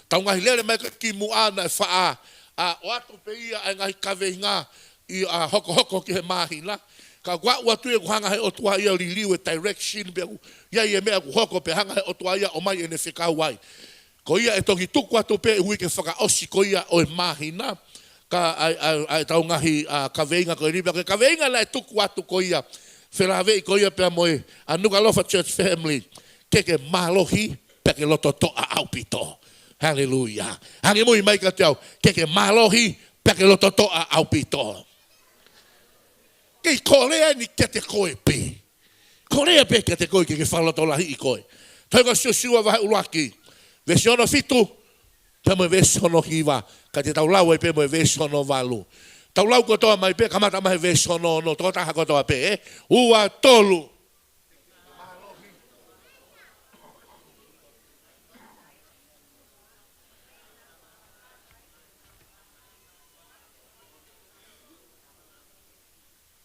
Tau ngaahi lele mai ki muʻa naʻe faʻa, ʻa, ʻoatu pē ia ʻa e ngaahi kaveinga ʻi, ʻa, hokohoko ki he māhina. Ka ʻoku aʻu atu ia ʻoku hanga he ʻOtua ia ʻo liliu e direction pea ʻoku ʻi ai e meʻa ʻoku hoko pea hanga he ʻOtua ia ʻo ʻomai ʻene fekau ai. Ko ia ʻe toki tuku atu pē uike fakaʻosi ko ia ʻo e māhina. Ka ʻa e, ʻa e, ʻa ʻetau ngaahi, ʻa, kaveinga ko eni pea ko e kaveinga naʻe tuku atu ko ia, felāveʻi ko ia pea mo e, ʻa, Nukuʻalofa Church Family. Ke ke mālohi, pea ke loto toʻa ʻaupito. Haleluia. Angimui mai kiate au. Ke ke mālohi, pea ke loto toʻa ʻaupito. Kei Kōlea ni kiate koe pē. Kōlea pē kiate koe ke ke fakalotolahiʻi koe. Tohi ko Siosiua vahe ʻuluaki. Veesi hono fitu, pea mo e veesi hono hiva. Ka te tau lau ai pē mo e veesi hono valu. Tau lau kotoa mai pē, kamata mai he veesi hono ono, tokotaha kotoa pē, ē? Ua, tolu.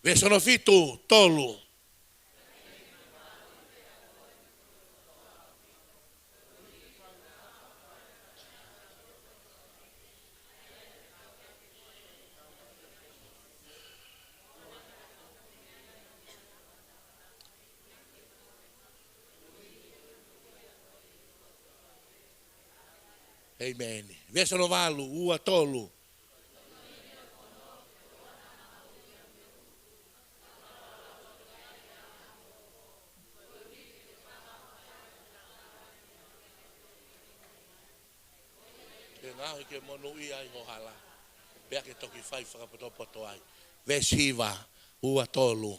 Veesi hono fitu, tolu. ʻĒmeni. Veesi hono valu, ua, tolu. Ke ngaohi ke monūʻia ai ho hala, pea ke toki fai fakapotopoto ai. Veesi hiva, ua, tolu.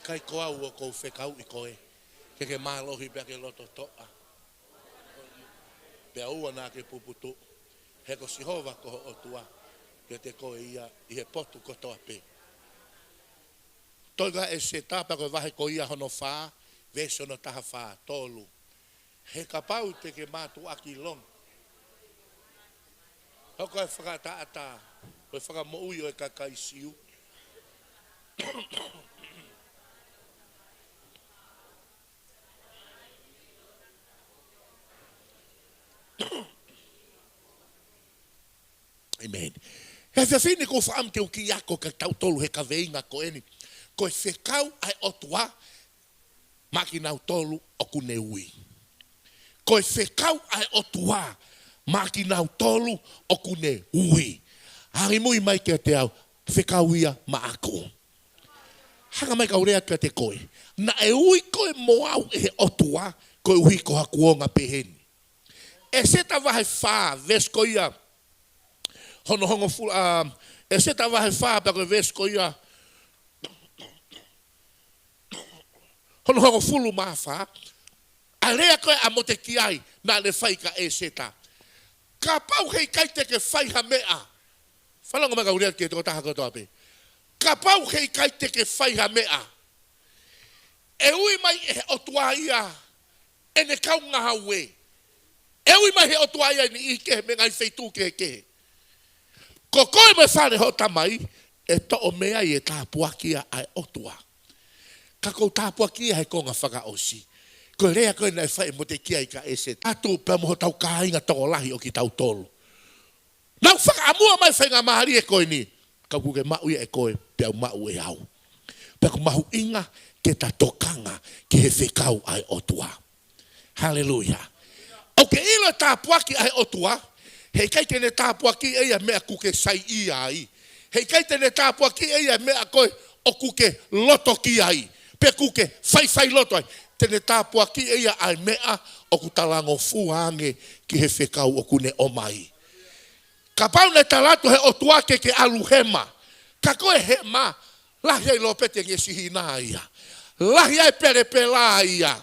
ʻIkai ko au ʻoku ou fekauʻi koe, ke ke mālohi pea ke loto toʻa, pea ʻoua naʻa ke puputuʻu, he ko Sihova ko ho ʻOtua, ʻiate koe ia ʻi he potu kotoa pē. Tohi ko ia ʻa ʻEseta pea ko e vahe ko ia hono fā, veesi hono taha fā, tolu. He kapau te ke mātuʻaki longo. Hoko e fakaʻataʻatā, ko e fakamoʻui ʻo e kakai Siu. ʻĒmeni. He efiafi ni ʻoku ou fakaʻamu ke u kiʻi ako kiate kitautolu he kaveinga ko eni. Ko e fekau ʻa e ʻOtua maʻa kinautolu ʻoku ne ui. Ko e fekau ʻa e ʻOtua maʻa kinautolu ʻoku ne ui. Angimui mai kiate au, fekau ia maʻaku. Hanga mai kau lea kiate koe. Naʻe ui koe mo au ʻe he ʻOtua, koeʻuhi ko ha kuonga pehē ni. ʻEseta vahe fā, veesi ko ia hono hongofulu, ʻa, ʻEseta vahe fā, pea ko e veesi ko ia hono hongofulu mā fā, ʻa e lea ko ē ʻa Motekiai naʻa ne fai kia ʻEseta. Kapau heʻikai te ke fai ha meʻa. Fanongo mai kau lea ki he tokotaha kotoa pē. Kapau heʻikai te ke fai ha meʻa, ʻe ui mai ʻe he ʻOtua ia ʻene kau ngāue. ʻE ui mai he ʻOtua ia ʻene ʻi he mei he ngaahi feituʻu kehekehe. Ko koe mo e fale ho tamai, ʻe toʻo mei ai e tāpuaki ʻa e ʻOtua. Ka ʻoku ou tāpuakiʻi ia he konga fakaʻosi. Ko e lea ko ē naʻe fai ʻe Motekiai kia ʻEseta. ʻAtu pea mo hotau kāinga tokolahi ʻo kitautolu. Naʻa ku fakaʻamua mai faingamālie ko eni. Ka ʻoku ke maʻu ia ʻe koe, pea u maʻu ʻe au. Pea ʻoku mahuʻinga ke ta tokanga ki he fekau ʻa e ʻOtua. Haleluia. ʻOku ke ʻilo e tāpuaki ʻa e ʻOtua, heʻikai te ne tāpuakiʻi ʻe ia meʻa ʻoku ke saiʻia ai. Heʻikai te ne tāpuakiʻi ʻe ia meʻa ko ē ʻoku ke loto ki ai, pe ʻoku ke faifai loto ai. Te ne tāpuakiʻi ʻe ia ʻa e meʻa ʻoku talangofua ange ki he fekau ʻoku ne ʻomai. Kapau naʻe tala atu he ʻOtua ke ke ʻalu hema, ka ko e hema, lahi ai lopete nge sihina ia. Lahi ai pelepela ia.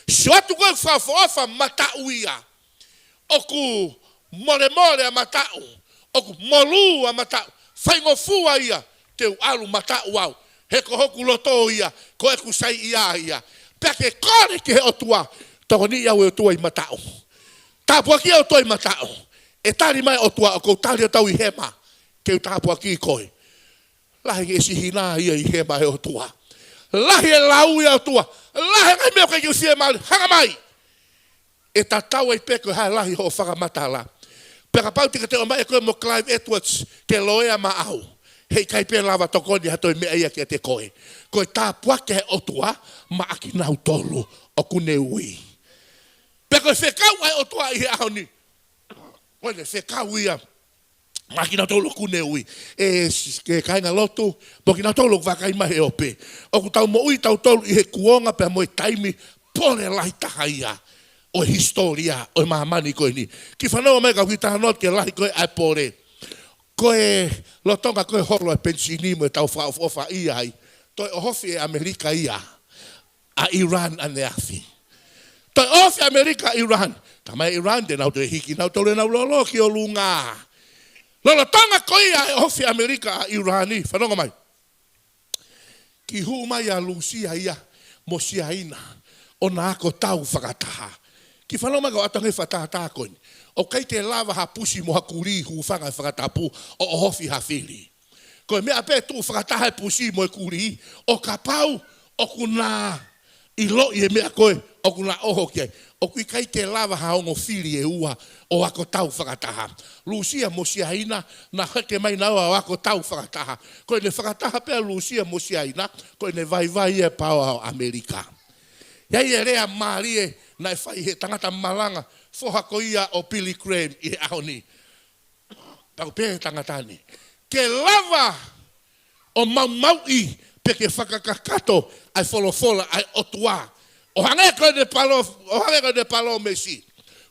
Sio atu ko e fakaʻofoʻofa mataʻu ia. ʻOku molemole ʻa mataʻu, ʻoku molū ʻa mataʻu, faingofua ia, te u ʻalu mataʻu au, he ko hoku loto ia, ko ʻeku saiʻia ia. Pea ke kole ki he ʻOtua, tokoniʻi au ʻe ʻOtua ʻi mataʻu. Tāpuakiʻi au ʻe ʻOtua ʻi mataʻu. ʻE tali mai ʻOtua, ʻoku ou tali ʻo tau ʻi hema, ke u tāpuakiʻi koe. Lahi e sihina ia ʻi hema he ʻOtua. Lahi e lau ia ʻOtua. Lahi e ngaahi meʻa ʻoku ʻikai ke u fiemālie. Hanga mai. ʻE tatau ai pē ko e hā e lahi hoʻo fakamatala. Pea kapau te ke toe ʻomai ʻe koe mo Clive Edwards ke loea maʻau, heʻikai pē lava tokoni ha toe meʻa ia kiate koe. Ko e tāpuaki ʻa e ʻOtua maʻa kinautolu ʻoku ne ui. Pea ko e fekau ʻa e ʻOtua ʻi he ʻaho ni, ko e fekau ia maʻa kinautolu ʻoku ne ui. ʻE s-, ke kāinga lotu, mo kinautolu ʻoku vakai mai he ope. ʻOku tau moʻui tautolu ʻi he kuonga pea mo e taimi pole lahi taha ia ʻo e hisitōlia ʻo e māmani ko eni. Kiʻi fanongo mai kau kiʻi talanoa ki he lahi ko ē ʻa e pole. Ko e lolotonga ko e holo e penisini mo e tau fakaʻofoʻofa ia ai, toe ʻohofi ʻe ʻAmelika ia ʻa ʻIran ʻaneafi. Toe ʻohofi ʻAmelika ʻa ʻIran. Talamai ʻe ʻIran te nau toe hiki nautolu ʻenau lolo ki ʻolunga. Lolotonga ko ia e ʻohofi ʻAmelika ʻa ʻIran, fanongo mai, kiʻi hū mai ʻa Lūsia ia mo Siaina ʻo na ako tau fakataha. Kiʻi fanongo mai kau ʻatu ange fakatātā ko eni. ʻOku ʻikai ke lava ha pusi mo ha kulī hūfanga he fakatapu ʻo ʻohofi ha fili. Ko e meʻa pē tuʻu fakataha e pusi mo e kulī, ʻo kapau ʻoku na ʻiloʻi e meʻa ko ē ʻoku na ʻoho ki ai. ʻOku ʻikai ke lava ha ongo fili ʻe ua ʻo ako tau fakataha. Lūsia mo Siaina, na heke mai naua ʻo ako tau fakataha. Ko ʻene fakataha pē ʻa Lūsia mo Siaina, ko ʻene vaivai e paoa ʻo ʻAmelika. ʻI ai e lea mālie naʻe fai he tangata malanga, foha ko ia ʻo Billy Graham ʻi he ʻaho ni. Pau pē tangata ni. Ke lava ʻo maumauʻi pe ke fakakakato ʻa e folofola ʻa e ʻOtua. ʻO hangē ko ʻene palo-, ʻo hangē ko ʻene palōmesi.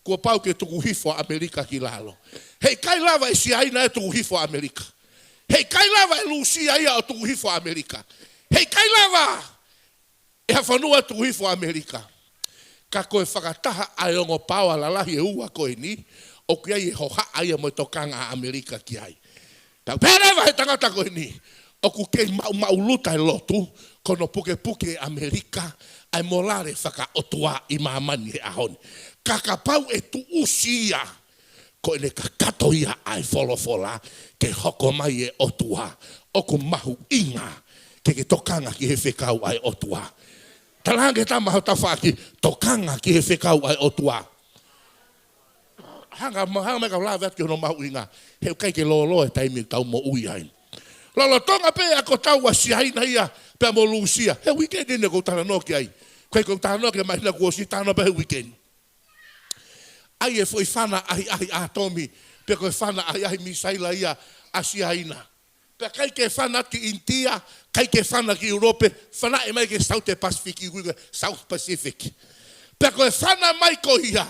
Kuo pau ke tuku hifo ʻa ʻAmelika ki lalo. Heʻikai lava ʻe Siaina ʻo tuku hifo ʻa ʻAmelika. Heʻikai lava ʻe Lūsia ia ʻo tuku hifo ʻa ʻAmelika. Heʻikai lava ʻe ha fonua ʻo tuku hifo ʻa ʻAmelika. Ka ko e fakataha ʻa e ongo paoa lalahi ʻe ua ko eni, ʻoku ʻi ai e hohaʻa ia mo e tokanga ʻa ʻAmelika ki ai. Tau pehē leva he tangata ko eni, ʻoku kei maʻumaʻuluta e lotu, ko hono pukepuke ʻe ʻAmelika ʻa e molale fakaʻotua ʻi māmani he ʻaho ni. Ka kapau ʻe tuʻusi ia, ko ʻene kakato ia ʻa e folofola, ke hoko mai e ʻOtua, ʻoku mahuʻinga ke ke tokanga ki he fekau ʻa e ʻOtua. Talaange ki he tama ho tafaʻaki, tokanga ki he fekau ʻa e ʻOtua. Hanga, hanga mai kau lave atu ki hono mahuʻinga, he ʻoku ʻikai ke lōloa e taimi ʻoku tau moʻui ai. Lolotonga pē ako tau ʻa Siaina ia pea mo Lūsia. He uike ni ʻoku ou talanoa ki ai. ʻIkai ke u talanoa ki he māhina kuo ʻosi, talanoa pē he uike ni. ʻAi e foʻi fana ʻahiʻahi ʻātomi, pe ko e fana ʻahiʻahi misaila ia ʻa Siaina. Pea ʻikai ke fana ki ʻInitia, ʻikai ke fana ki ʻIulope, fanaʻi mai ki he South Pacific, ʻoku ui ko e South Pacific. Pea ko e fana mai ko ia,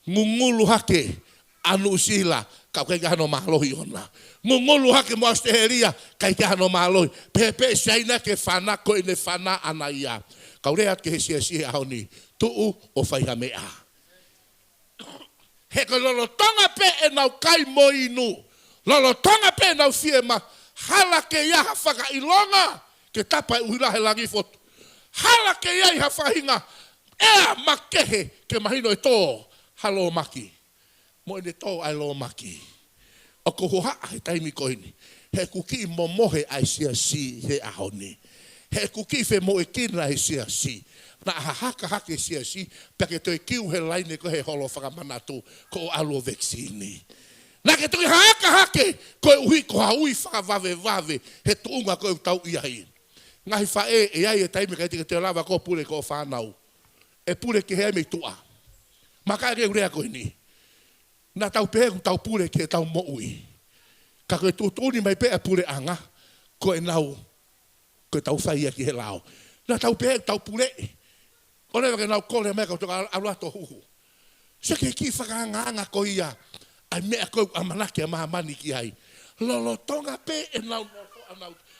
ngungulu hake ʻa Nuʻusila, ka ʻoku ʻikai ke ʻi ai hano mālohi ʻona. Ngungulu hake mo ʻAositelēlia, ʻikai ke ʻi ai hano mālohi. Pehē pē ʻe Siaina ke fana, ko ʻene fana ʻana ia. Kau lea atu ki he siasi he ʻaho ni, tuʻu ʻo fai ha meʻa. He ko e lolotonga pē ʻenau kai mo inu, lolotonga pē ʻenau fiemaʻu, hala ke ʻi ai ha fakaʻilonga ke tapa e ʻuhila he langi fotu. Hala ke ʻi ai ha faʻahinga ʻea makehe ke mahino e tō ha lōmaki. Mo ʻene tō ʻa e lōmaki. ʻOku ou hohaʻa he taimi ko eni, he ʻoku kiʻi momohe ʻa e siasi he ʻaho ni. He ʻoku kiʻi femoʻuekina ʻa e siasi. Naʻa hahaka hake e siasi, pea ke toe kiu he laine ko ē he holo fakamanatu, ko e ʻalu ʻo vekisini. Naʻa ke toki hahaka hake, koeʻuhi ko ha ui fakavavevave he tuʻunga ko ē ʻoku tau ʻi ai. Ngaahi faʻē, ʻe ʻi ai e taimi ʻikai te ke toe lava ʻo pule ki hoʻo fānau. ʻE pule kehe ai mei tuʻa. Maka ke u lea ko eni. Naʻa tau pehē ʻoku tau pule ki heʻetau moʻui. Ka ko e tuʻutuʻuni mai pē ʻa e puleʻanga, ko ʻenau, ko ʻetau fai ia ki he lao. Naʻa tau pehē ʻoku tau puleʻi. ʻOua leva ke nau kole mai ka u toka ʻalu atu ʻo huhu. Sio ki he kiʻi fakaangaanga ko ia ʻa e meʻa ko ē ʻoku ʻamanaki ʻa māmani ki ai. Lolotonga pē ʻenau,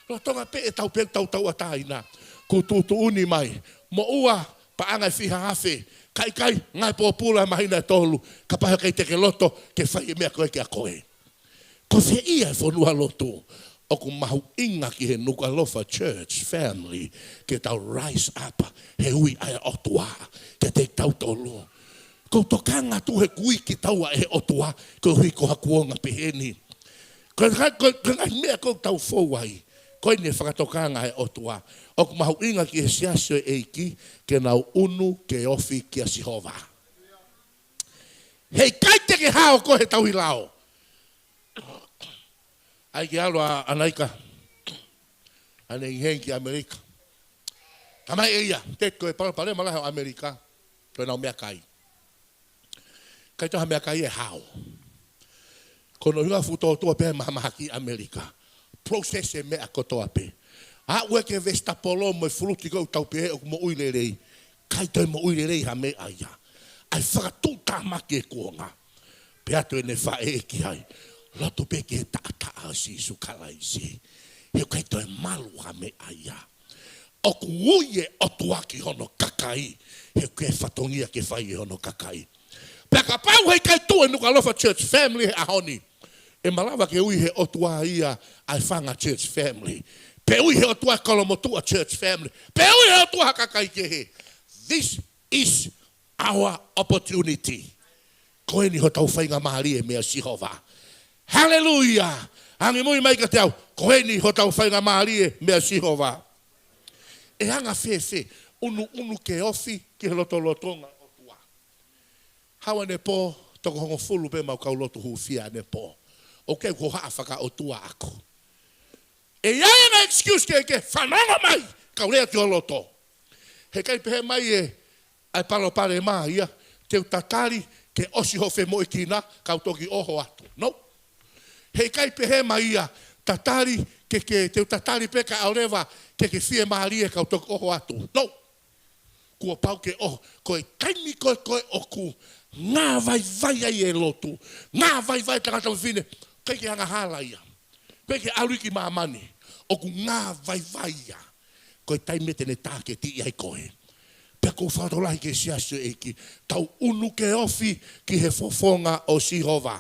lolotonga pē ʻetau pē tau tauʻatāina, kuo tuʻutuʻuni mai, moʻua paʻanga ʻe fiha afe, ka ʻikai, ngāue pōpula māhina ʻe tolu, kapau he ʻikai te ke loto ke fai e meʻa ko ē kia koe. Ko fē ia e fonua lotu? ʻOku mahuʻinga ki he Nukuʻalofa church family ke tau rise up he ui ʻa e ʻOtua kiate kitautolu. Ko e tokanga atu he ui kitaua ʻe he ʻOtua koeʻuhi ko ha kuonga pehē ni. Ko e, ko e, ko e ngaahi meʻa ko ē ʻoku tau fou ai, ko eni e fakatokanga ʻa e ʻOtua. ʻOku mahuʻinga ki he siasi ʻo e ʻEiki ke nau ʻunu ke ofi kia Sihova. He ʻikai te ke hao koe he tauhi lao. ʻAi ke ʻalu ʻa ʻAnaika, ʻa ʻEngiheni ki ʻAmelika. Talamai ʻe ia, te ko e palopalema lahi ʻo ʻAmelika, ko ʻenau meʻakai. ʻIkai toe ha meʻakai ʻe hao. Ko hono ʻuhinga fuʻu tōtua pē mahamahaki ʻAmelika. Process e meʻa kotoa pē. Aʻu ē ki he vesitapolo mo e fuluti ko ē ʻoku tau pehē ʻoku moʻui lelei. ʻIkai toe moʻui lelei ha meʻa ia. ʻA e fakatuʻutāmaki e kuonga. Pehē atu ʻene faʻē ki ai, loto pē ki he taʻataʻa ʻo Sīsū Kalaisi. He ʻoku ʻikai toe malu ha meʻa ia. ʻOku ui e ʻOtua ki hono kakai, he ʻoku ʻikai fatongia ke fai ʻe hono kakai. Pea kapau he ʻikai tuʻu e Nukuʻalofa church family he ʻaho ni, ʻe malava ke ui he ʻOtua ia ʻa e Fanga church family, pe ui he ʻOtua Kolomotuʻa church family, pe ui he ʻOtua ha kakai kehe. This is our opportunity. Ko eni hotau faingamālie meia Sihova. Haleluia. Angimui mai kiate au. Ko eni hotau faingamālie meia Sihova. ʻE anga fēfē ʻunuʻunu ke ofi ki he lotolotonga ʻo e ʻOtua? Haʻu ʻanepō, toko hongofulu pē ʻemau kau lotu hūfia ʻanepō. ʻOku ʻikai ko ha fakaʻotua ʻaʻaku. ʻE ʻi ai e ngaahi excuse kehekehe, fanongo mai, kau lea ki ho loto. He ʻikai pehē mai ē, ʻa e palopalema ia, te u tatali ke ʻosi hoʻo femoʻuekina, kau toki ʻoho atu. No. He ʻikai pehē mai ia, tatali ke, ke, te u tatali pē kae ʻoua leva ke ke fiemālie kau toki ʻoho atu. No. Kuo pau ke ʻoho, ko e taimi ko ē ko ē ʻoku ngāvaivai ai e lotu, ngāvaivai e tangata mo e fefine, ʻikai ke angahala ia. ʻIkai ke ʻalu ia ki māmani, ʻoku ngāvaivai ia. Ko e taimi te ne tāketiʻi ai koe. Pea ʻoku ou fakatokolahi ki he siasi ʻo e ʻEiki, tau ʻunu ke ofi ki he fofonga ʻo Sihova.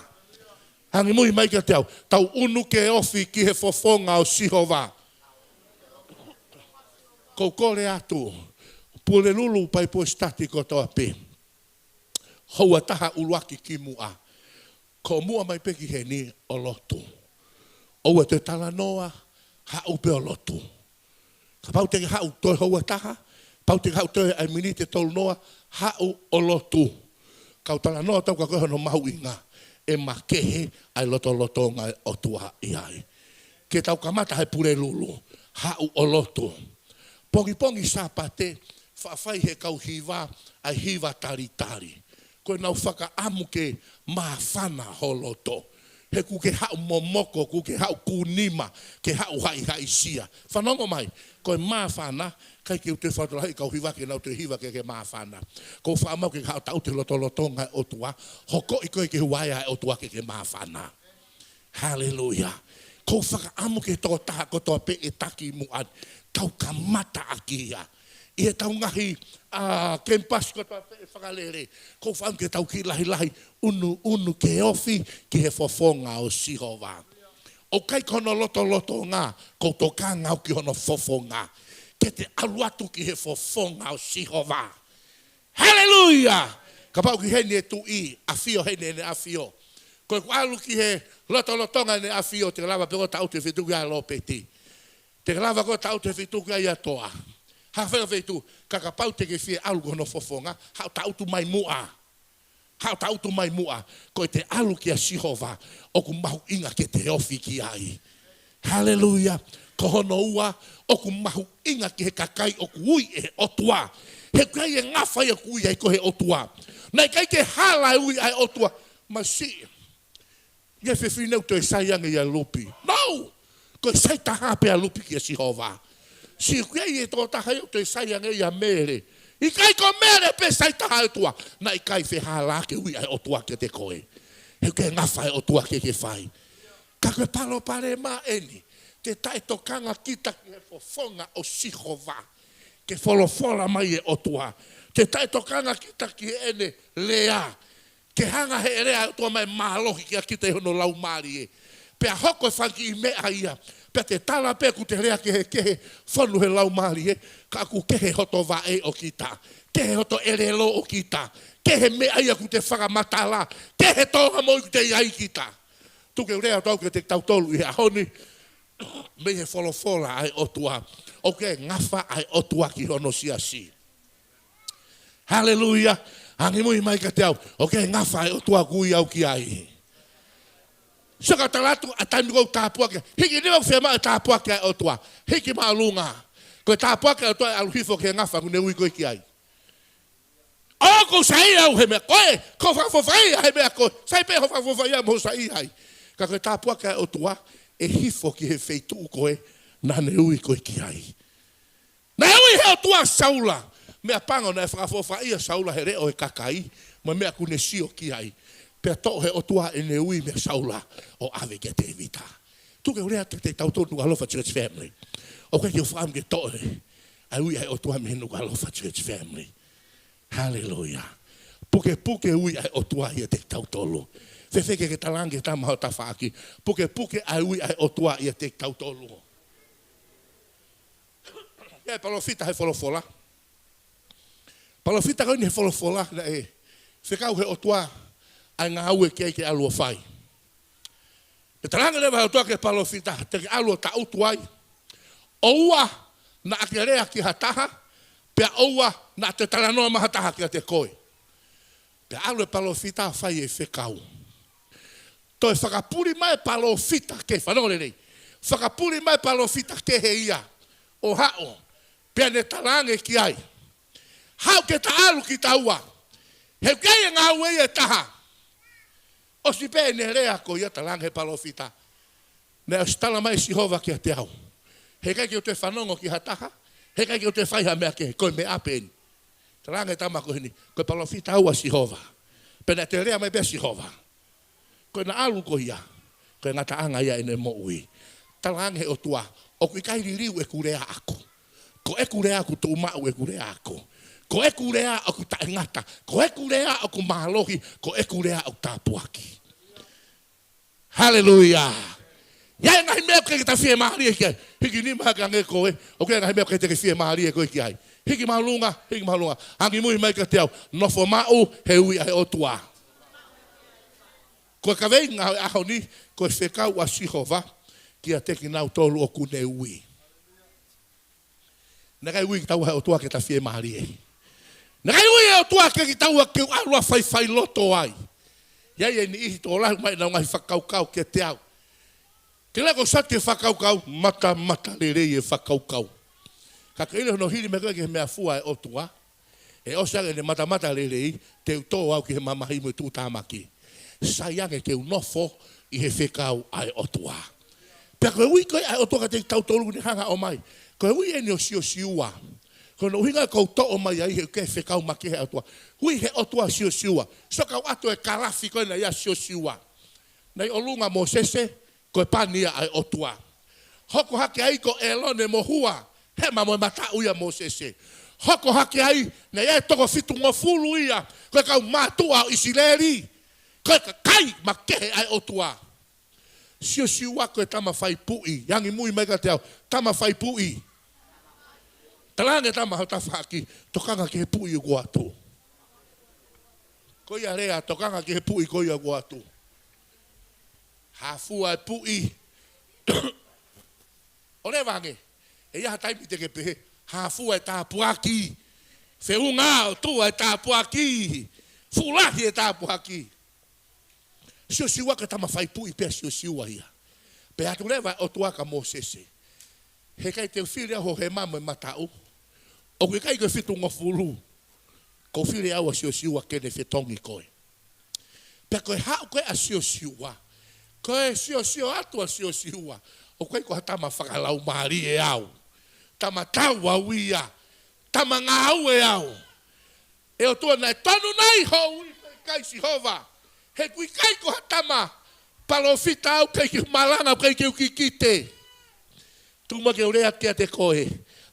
Angimui mai kiate au, tau ʻunu ke ofi ki he fofonga ʻo Sihova. ʻOku ou kole atu, Pulelulu Bible Study kotoa pē, houa ʻe taha ʻuluaki kimuʻa, ko e muʻa mai pē ki heni ʻo lotu. ʻOua te ke talanoa, haʻu pē ʻo lotu. Kapau te ke haʻu toe houa ʻe taha, kapau te ke haʻu toe ʻa e miniti ʻe tolu noa, haʻu ʻo lotu. Kau talanoa atu au ka ko e hono mahuʻinga, ʻe makehe ʻa e lotolotonga ʻo e ʻOtua ʻi ai. Ke tau kamata he Pulelulu, haʻu ʻo lotu. Pongipongi Sāpate, faʻa fai he kau hiva ʻa e hiva talitali. Ko ʻenau fakaʻamu ke māfana ho loto. He ʻoku ke haʻu momoko, ʻoku ke haʻu kūnima, ke haʻu haʻihaʻisia. Fanongo mai, ko e māfana, ʻikai ke u toe fakatokolahi e kau hiva ke nau toe hiva ke ke māfana. ʻOku ou faʻa maʻu ke haʻu ʻo taʻutu he lotolotonga ʻo e ʻOtua, hokoʻi koe ki he vaea ʻo e ʻOtua ke ke māfana. Haleluia. ʻOku ou fakaʻamu ke toko taha kotoa pē ʻe taki muʻa ni, tau kamata ʻaki ia. ʻI heʻetau ngaahi, ʻa, kemipasi kotoa pē ʻe fakalele, ʻoku ou fakaʻamu ke tau kiʻi lahilahi, ʻunuʻunu ke ofi ki he fofonga ʻo Sihova. ʻOku ʻikai ko hono lotolotonga, ʻoku ou tokanga au ki hono fofonga. Ke te ʻalu atu ki he fofonga ʻo Sihova. Haleluia! Kapau ʻoku ʻi heni e Tuʻi, ʻAfio heni ʻEne ʻAfio. Ko ʻeku ʻalu ki he lotolotonga ʻEne ʻAfio, te ke lava pē koe ʻo taʻutu he feituʻu ʻia Lōpeti. Te ke lava koe ʻo taʻutu he feituʻu ʻia Toa. Ha fai feituʻu, ka kapau te ke fie ʻalu ki hono fofonga, haʻu ʻo taʻutu mai muʻa. Haʻu ʻo taʻutu mai muʻa, ko ʻete ʻalu kia Sihova, ʻoku mahuʻinga ke te ofi ki ai. Haleluia. Ko hono ua, ʻoku mahuʻinga ki he kakai ʻoku ui ʻe he ʻOtua. He ʻoku ʻi ai e ngafa ia ʻoku ui ai koe ʻe he ʻOtua. Naʻe ʻikai ke hala e ui ʻa e ʻOtua. Masiʻi. ʻI ai e fefine ʻoku toe sai ange ia Lupi? No! Ko e sai taha pē ʻa Lupi kia Sihova. Sio, ʻoku ʻi ai e tokotaha ia ʻoku toe sai ange ia Mele. ʻIkai ko Mele pē sai taha ʻa e ʻOtua. Naʻe ʻikai fehālaaki e ui ʻa e ʻOtua kiate koe. He ʻoku ʻikai ngafa e ʻOtua ke ke fai. Ka ko e palopalema eni. Te taʻetokanga kita ki he fofonga ʻo Sihova. Ke folofola mai e ʻOtua. Te taʻetokanga kita ki heʻene lea. Ke hanga he lea ʻa e ʻOtua mai mālohi kia kita ʻi hono laumālie. Pea hoko e fanga kiʻi meʻa ia. Pea te tala pē ʻoku te lea kehekehe, fonu he laumālie, ka ʻoku kehe hoto vaʻe ʻo kita. Kehe hoto ʻelelo ʻo kita. Kehe meʻa ia ʻoku te fakamatala. Kehe tōʻonga moʻui ʻoku te ʻi ai kita. Tuku ke u lea atu au kiate kitautolu ʻi he ʻaho ni. Mei he folofola ʻa e ʻOtua. ʻOku ʻikai ngafa ʻa e ʻOtua ki hono siasi. Haleluia. Angimui mai kiate au. ʻOku ʻikai ngafa ʻa e ʻOtua ʻoku ui au ki ai. Sio ka u tala atu ʻa e taimi ʻoku ou tāpuaki. Hiki nima ʻoku fiemaʻu e tāpuaki ʻa e ʻOtua. Hiki māʻolunga. Ko e tāpuaki ʻa e ʻOtua ʻe ʻalu hifo ki he ngafa ʻoku ne ui koe ki ai. ʻOku ou saiʻia au he meʻa ko ē. Ko e fakafoʻofaʻia he meʻa ko ē. Sai pē hoʻo fakafoʻofaʻia mo hoʻo saiʻia ai. Ka ko e tāpuaki ʻa e ʻOtua ʻe hifo ki he feituʻu ko ē naʻa ne ui koe ki ai. Naʻe ui he ʻOtua ʻa Saula. Meʻapango naʻe fakafoʻofaʻia ʻa Saula he leʻo ʻo e kakai, mo e meʻa ʻoku ne sio ki ai. Pea toʻo he ʻOtua ʻene ui meia Saula ʻo ʻave kia Tēvita. Tuku ke u lea atu kiate kitautolu Nukuʻalofa Church Family. ʻOku ʻikai ke u fakaʻamu ke toʻo e ui ʻa e ʻOtua mei he Nukuʻalofa Church Family. Haleluia. Pukepuke ui ʻa e ʻOtua ʻiate kitautolu. Fēfē ke ke talaange ki he tama ho tafaʻaki. Pukepuke ʻa e ui ʻa e ʻOtua ʻiate kitautolu. ʻI ai e palōfita he folofola. Palōfita ko eni he folofola naʻe fekau he ʻOtua ʻa e ngāue ke ʻai ke ʻalu ʻo fai. Pea talaange leva he ʻOtua ki he palōfita, te ke ʻalu ʻo taʻutu ai. ʻOua naʻa ke lea ki ha taha, pea ʻoua naʻa te talanoa mai ha taha kiate koe. Pea ʻalu e palōfita ʻo fai e fekau. Toe fakapuli mai e palōfita, ke fanongo lelei. Fakapuli mai e palōfita kehe ia ʻo haʻu. Pea ne talaange ki ai, haʻu ke ta ʻalu kitaua. He ʻoku ʻi ai e ngāue ia ʻe taha. ʻOsi pē ʻene lea ko ia, talaange he palōfita, naʻe ʻosi tala mai ʻe Sihova kiate au. He ʻikai ke u toe fanongo ki ha taha. He ʻikai ke u toe fai ha meʻa kehe. Ko e meʻa pē eni. Talaange tama ko eni, ko e palōfita au ʻa Sihova. Pea naʻe toe lea mai pē ʻa Sihova. Ko ʻena ʻalu ko ia, ko e ngataʻanga ia ʻene moʻui. Talaange he ʻOtua, ʻoku ʻikai liliu ʻeku lea ʻaʻaku. Ko ʻeku lea ʻoku tuʻumaʻu ʻeku lea ʻaʻaku. Ko ʻeku lea ʻoku taʻengata. Ko ʻeku lea ʻoku mālohi. Ko ʻeku lea ʻoku tāpuaki. Haleluia. ʻI ai e ngaahi meʻa ʻoku ʻikai ke ta fiemālie ki ai. Hiki nima hake ange ko ē. ʻOku ʻi ai e ngaahi meʻa ʻoku ʻikai te ke fiemālie koe ki ai. Hiki māʻolunga, hiki māʻolunga. Angimui mai kiate au. Nofo maʻu he ui ʻa e ʻOtua. Ko e kaveinga ʻo e ʻaho ni, ko e fekau ʻa Sihova kiate kinautolu ʻoku ne ui. Naʻe ʻikai ui kitaua he ʻOtua ke ta fiemālie. Naʻe ʻikai ui e ʻOtua ke kitaua ke ʻalu ʻo faifai loto ai. ʻI ai e niʻihi tokolahi mai ʻenau ngaahi fakakaukau kiate au. Ke lea ko sati e fakakaukau, matamata lelei e fakakaukau. Ka ke ʻilo hono hili mai ko ē ki he meʻafua ʻa e ʻOtua. ʻE ʻosi ange ʻene matamata lelei, te u tō au ki he mamahi mo e tuʻutāmaki. Sai ange ke u nofo ʻi he fekau ʻa e ʻOtua. Pea ko e ui ko ē ʻa e ʻOtua kiate kitautolu ʻoku ne hanga ʻo ʻomai. Ko e ui eni ʻo Siosiua. Ko hono ʻuhinga ʻoku ou toʻo mai ai he ʻoku ʻikai fekau makehe ʻa e ʻOtua. Ui he ʻOtua ʻa Siosiua. Sio ka u ʻoatu e kalafi ko ena ʻia Siosiua. Naʻe ʻi ʻolunga ʻo Mōsese, ko e pani ia ʻa e ʻOtua. Hoko hake ai ko ʻĒlone mo Hua, hema mo e mataʻu ia ʻo Mōsese. Hoko hake ai, naʻe ʻi ai e toko fitungofulu ia, ko e kau mātuʻa ʻo ʻIsileli. Ko e kakai makehe ʻa e ʻOtua. Siosiua ko e tama faipuʻi, angimui mai kiate au, tama faipuʻi. Talaange tama ho tafaʻaki, tokanga ki he puʻi ʻoku ʻoatu. Ko ia lea, tokanga ki he puʻi ko ia ʻoku ʻoatu. Hā fua e puʻi. ʻO leva ange, ʻe ʻi ai ha taimi te ke pehē, hā fua e tāpuaki. Feʻunga ʻo tua e tāpuaki. Fuʻu lahi e tāpuaki. Siosiua ko e tama faipuʻi pē ʻa Siosiua ia. Pehē atu leva ʻOtua kia Mōsese. He ʻikai te u fili au ho hema mo e mataʻu. ʻOku ʻikai ko e fitungofulu. ʻOku ou fili au ʻa Siosiua ke ne fetongi koe. Pea ko e haʻu ko ē ʻa Siosiua. Ko e siosio atu ʻa Siosiua. ʻOku ʻikai ko ha tama fakalaumālie au. Tama tau au ia. Tama ngāue au. ʻE ʻOtua, naʻe tonu nai hoʻo ui ko e ʻikai Sihova? He ʻoku ʻikai ko ha tama palōfita au, ʻikai ke u malanga, ʻikai ke u kikite. Tuku muʻa ke u lea kiate koe,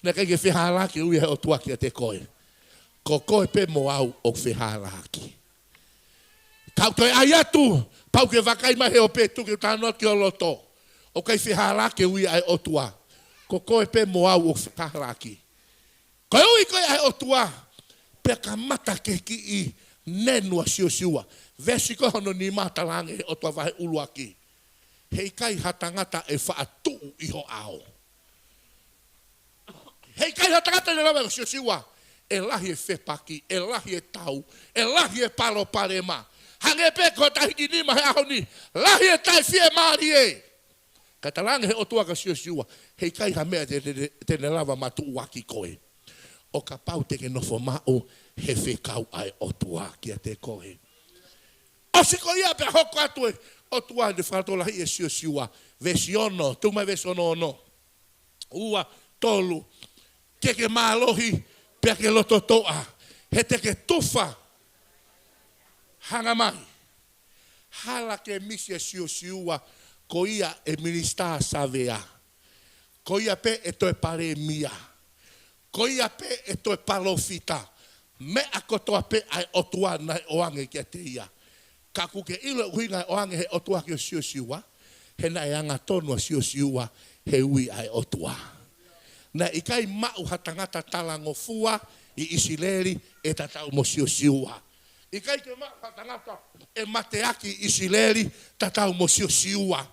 naʻe ʻikai ke fehālaaki e ui ʻa e ʻOtua kiate koe. Ko koe pē mo au ʻoku fehālaaki. Ka u toe ʻai atu, pau ke vakai mai he ope, tuku ke u talanoa ki ho loto. ʻOku ʻikai fehālaaki e ui ʻa e ʻOtua. Ko koe pē mo au ʻoku fehālaaki. Ko e ui ko ē ʻa e ʻOtua, pea kamata ke kiʻi nenu ʻa Siosiua. Veesi ko hono nima, talaange he ʻOtua vahe ʻuluaki: He ʻikai ha tangata ʻe faʻa tuʻu ʻi ho ʻao. He ʻikai ha tangata, ne lave ʻa Siosiua, ʻe lahi e fepaki, ʻe lahi e tau, ʻe lahi e palopalema. Hangē pē ko e tahi ki nima he ʻaho ni, lahi e taʻefiemālie. Ka talaange he ʻOtua kia Siosiua, he ʻikai ha meʻa te, te, te, te ne lava matuʻuaki koe, ʻo kapau te ke nofo maʻu he fekau ʻa e ʻOtua kiate koe. ʻOsi ko ia pea hoko atu e ʻOtua ne fakatokolahi ʻe Siosiua. Veesi ono, tuku mai veesi ono, ono. Ua, tolu. Ke ke mālohi, pea ke lototoʻa, he te ke tufa. Hanga mai. Hala ke misi ʻa Siosiua, ko ia e minisitā savea. Ko ia pē e toe palēmia. Ko ia pē e toe palōfita. Meʻa kotoa pē ʻa e ʻOtua naʻe ʻoange kiate ia. Ka ʻoku ke ʻilo e ʻuhinga ʻoange he ʻOtua kia Siosiua? He naʻe angatonu ʻa Siosiua he ui ʻa e ʻOtua. Naʻe ʻikai maʻu ha tangata talangofua ʻi ʻIsileli ʻe tatau mo Siosiua. ʻIkai ke maʻu ha tangata ʻe mateaki ʻi ʻIsileli tatau mo Siosiua.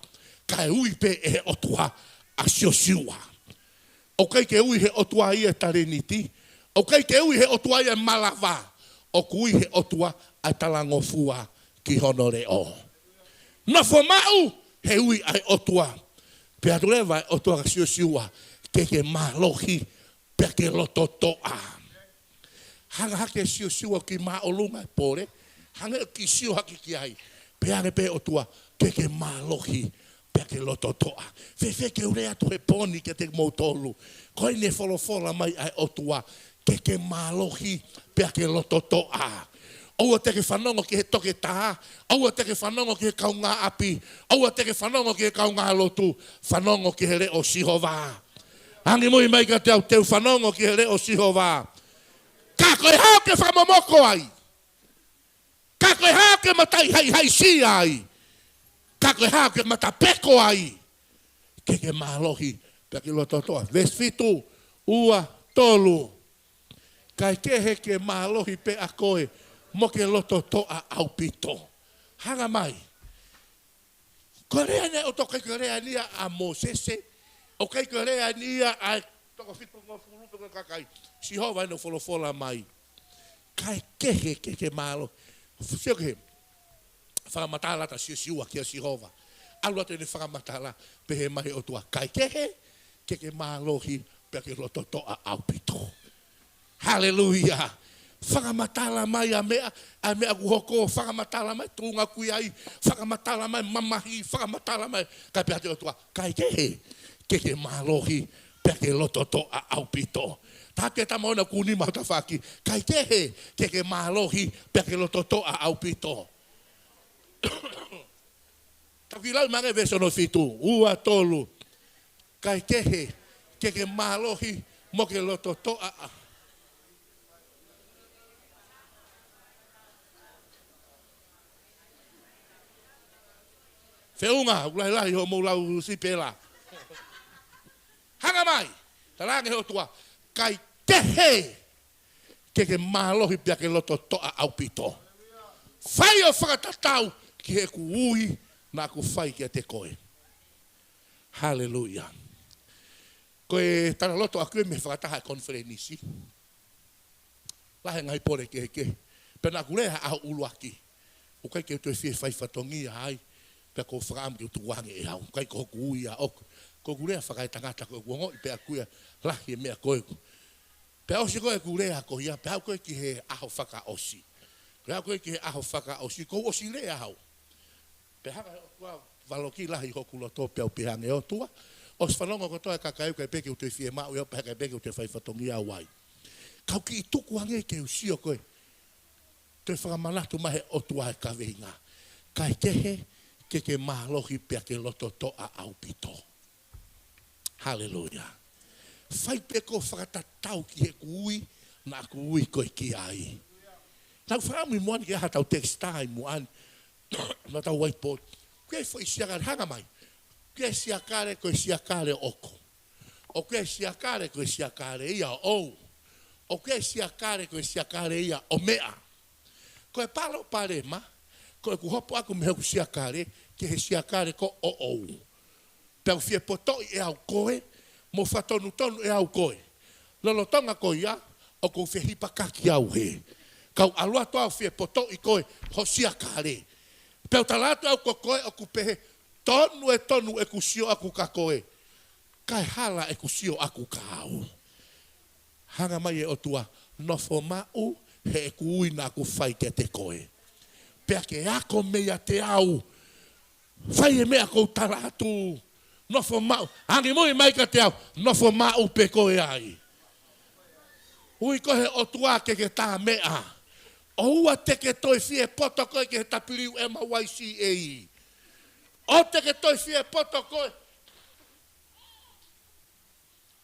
Kae ui pē ʻe he ʻOtua ʻa Siosiua. ʻOku ʻikai ke ui he ʻOtua ia e talēniti. ʻOku ʻikai ke ui he ʻOtua ia e malava. ʻOku ui he ʻOtua ʻa e talangofua ki hono leʻo. Nofo maʻu he ui ʻa e ʻOtua. Pea ʻoatu leva e ʻOtua kia Siosiua, ke ke mālohi, pea ke lototoʻa. Hanga hake ʻe Siosiua ki māʻolunga e pole, hanga ʻo kiʻi sio hake ki ai. Pea hanga pē ʻOtua, ke ke mālohi, pea ke lototoʻa. Fēfē ke u lea atu he pō ni kiate kimoutolu? Ko eni e folofola mai ʻa e ʻOtua, ke ke mālohi, pea ke lototoʻa. ʻOua te ke fanongo ki he toketā, ʻoua te ke fanongo ki he kaungāʻapi, ʻoua te ke fanongo ki he kaungālotu, fanongo ki he leʻo ʻo Sihova. Angimui mai kiate au, te u fanongo ki he leʻo ʻo Sihova. Ka ko e hā ʻoku ke fakamomoko ai? Ka ko e hā ʻoku ke mataʻi haʻihaʻisia ai? Ka ko e hā ʻoku ke matapeko ai? Ke ke mālohi, pea ke lototoʻa. Veesi fitu, ua, tolu. Kae kehe ke mālohi pē ʻa koe, mo ke lototoʻa ʻaupito. Hanga mai. Ko e lea eni ʻa e ʻOtua, ʻikai ko e lea eni ia ʻa Mōsese, ʻoku ʻikai ko e lea eni ia ʻa e toko fitungofulu pe ko e kakai. Sihova eni ʻoku folofola mai. Kae kehe ke ke mālohi. Sio ki he fakamatala ʻa Siosiua kia Sihova. ʻAlu atu ʻene fakamatala, pehē mai ʻOtua, kae kehe ke ke mālohi, pea ke lototoʻa ʻaupito. Haleluia. Fakamatala mai ʻa e meʻa, ʻa e meʻa ʻoku hoko, fakamatala mai tuʻunga ʻoku ʻi ai, fakamatala mai mamahi, fakamatala mai. Kae pehē atu ʻOtua, kae kehe ke ke mālohi, pea ke lototoʻa ʻaupito. Taha ke tama ona kuni mau tafaki, kae kehe ke ke mālohi, pea ke lototoʻa ʻaupito. Tau kiʻi lau mai ange veesi hono fitu, ua, tolu. Kae kehe ke ke mālohi mo ke lototoʻa. Feʻunga, ʻoku lahilahi hoʻomou lau sipela. Hanga mai, talaange he ʻOtua, kae kehe ke ke mālohi pea ke lototoʻa ʻaupito. Fai ʻo fakatatau ki heʻeku ui naʻa ku fai kiate koe. Haleluia. Ko e talaloto ʻaku ia mei he fakataha e konifelenisi. Lahi e ngaahi pole kehekehe. Pea naʻa ku lea he ʻaho ʻuluaki, ʻoku ʻikai ke u toe fie fai fatongia ai, pea ʻoku ou fakaʻamu ke u tukuange ʻe au. ʻIkai ko hoku ui ia ʻoku. Ko ʻeku lea fakaetangata, ko ʻeku ongoʻi pē ʻaku ia lahi e meʻa ko ē. Pea ʻosi ko ē ʻeku lea ko ia, pea aʻu ko ē ki he ʻaho fakaʻosi. Pea aʻu ko ē ki he ʻaho fakaʻosi, kuo u ʻosi lea au. Pea hanga he ʻOtua valoki lahi hoku loto, pea u pehē ange, ʻOtua, ʻosi fanongo kotoa e kakai ʻoku ʻikai pē ke u toe fiemaʻu ʻe au, pea ʻikai pē ke u toe fai fatongia au ai. Ka u kiʻi tukuange ke u sio ko ē Toe fakamanatu mai he ʻOtua e kaveinga. Kae kehe, ke ke mālohi pea ke loto toʻa ʻaupito. Haleluia. Fai pē ʻoku fakatatau ki heʻeku ui, naʻa ku ui koe ki ai. Naʻa ku fakaʻamu ʻi muʻa ni ke ʻai haʻatau text ʻi muʻa ni. Naʻa tau whiteboard. Ko e foʻi siakale hanga mai. Ko e siakale, ko e siakale ʻoʻoku. ʻOku ʻi ai e siakale, ko e siakale ia ʻoʻou. ʻOku ʻi ai e siakale, ko e siakale ia ʻo meʻa. Ko e palopalema, ko ʻeku hopo ʻaku mei hoku siakale, ki he siakale ko ʻoʻou. Pea u fie potoʻi ʻe au koe, mo fakatonutonu ʻe au koe. Lolotonga ko ia, ʻoku ou fehipakaki au hē. Kau ʻalu atu au fie potoʻi koe, ho siakale. Pea u tala atu au ko koe, ʻoku pehē, tonu e tonu ʻeku sio ʻaku kia koe. Kae hala ʻeku sio ʻaku kia au. Hanga mai e ʻOtua, nofo maʻu heʻeku ui naʻa ku fai kiate koe. Pea ke ako meiate au, fai e meʻa ʻoku ou tala atu, nofo maʻu, angimui mai kiate au, nofo maʻu pē koe ai. Ui koe he ʻOtua ke ke tā meʻa. ʻOua te ke toe fie poto koe ki he W M Y C A. ʻOua te ke toe fie poto koe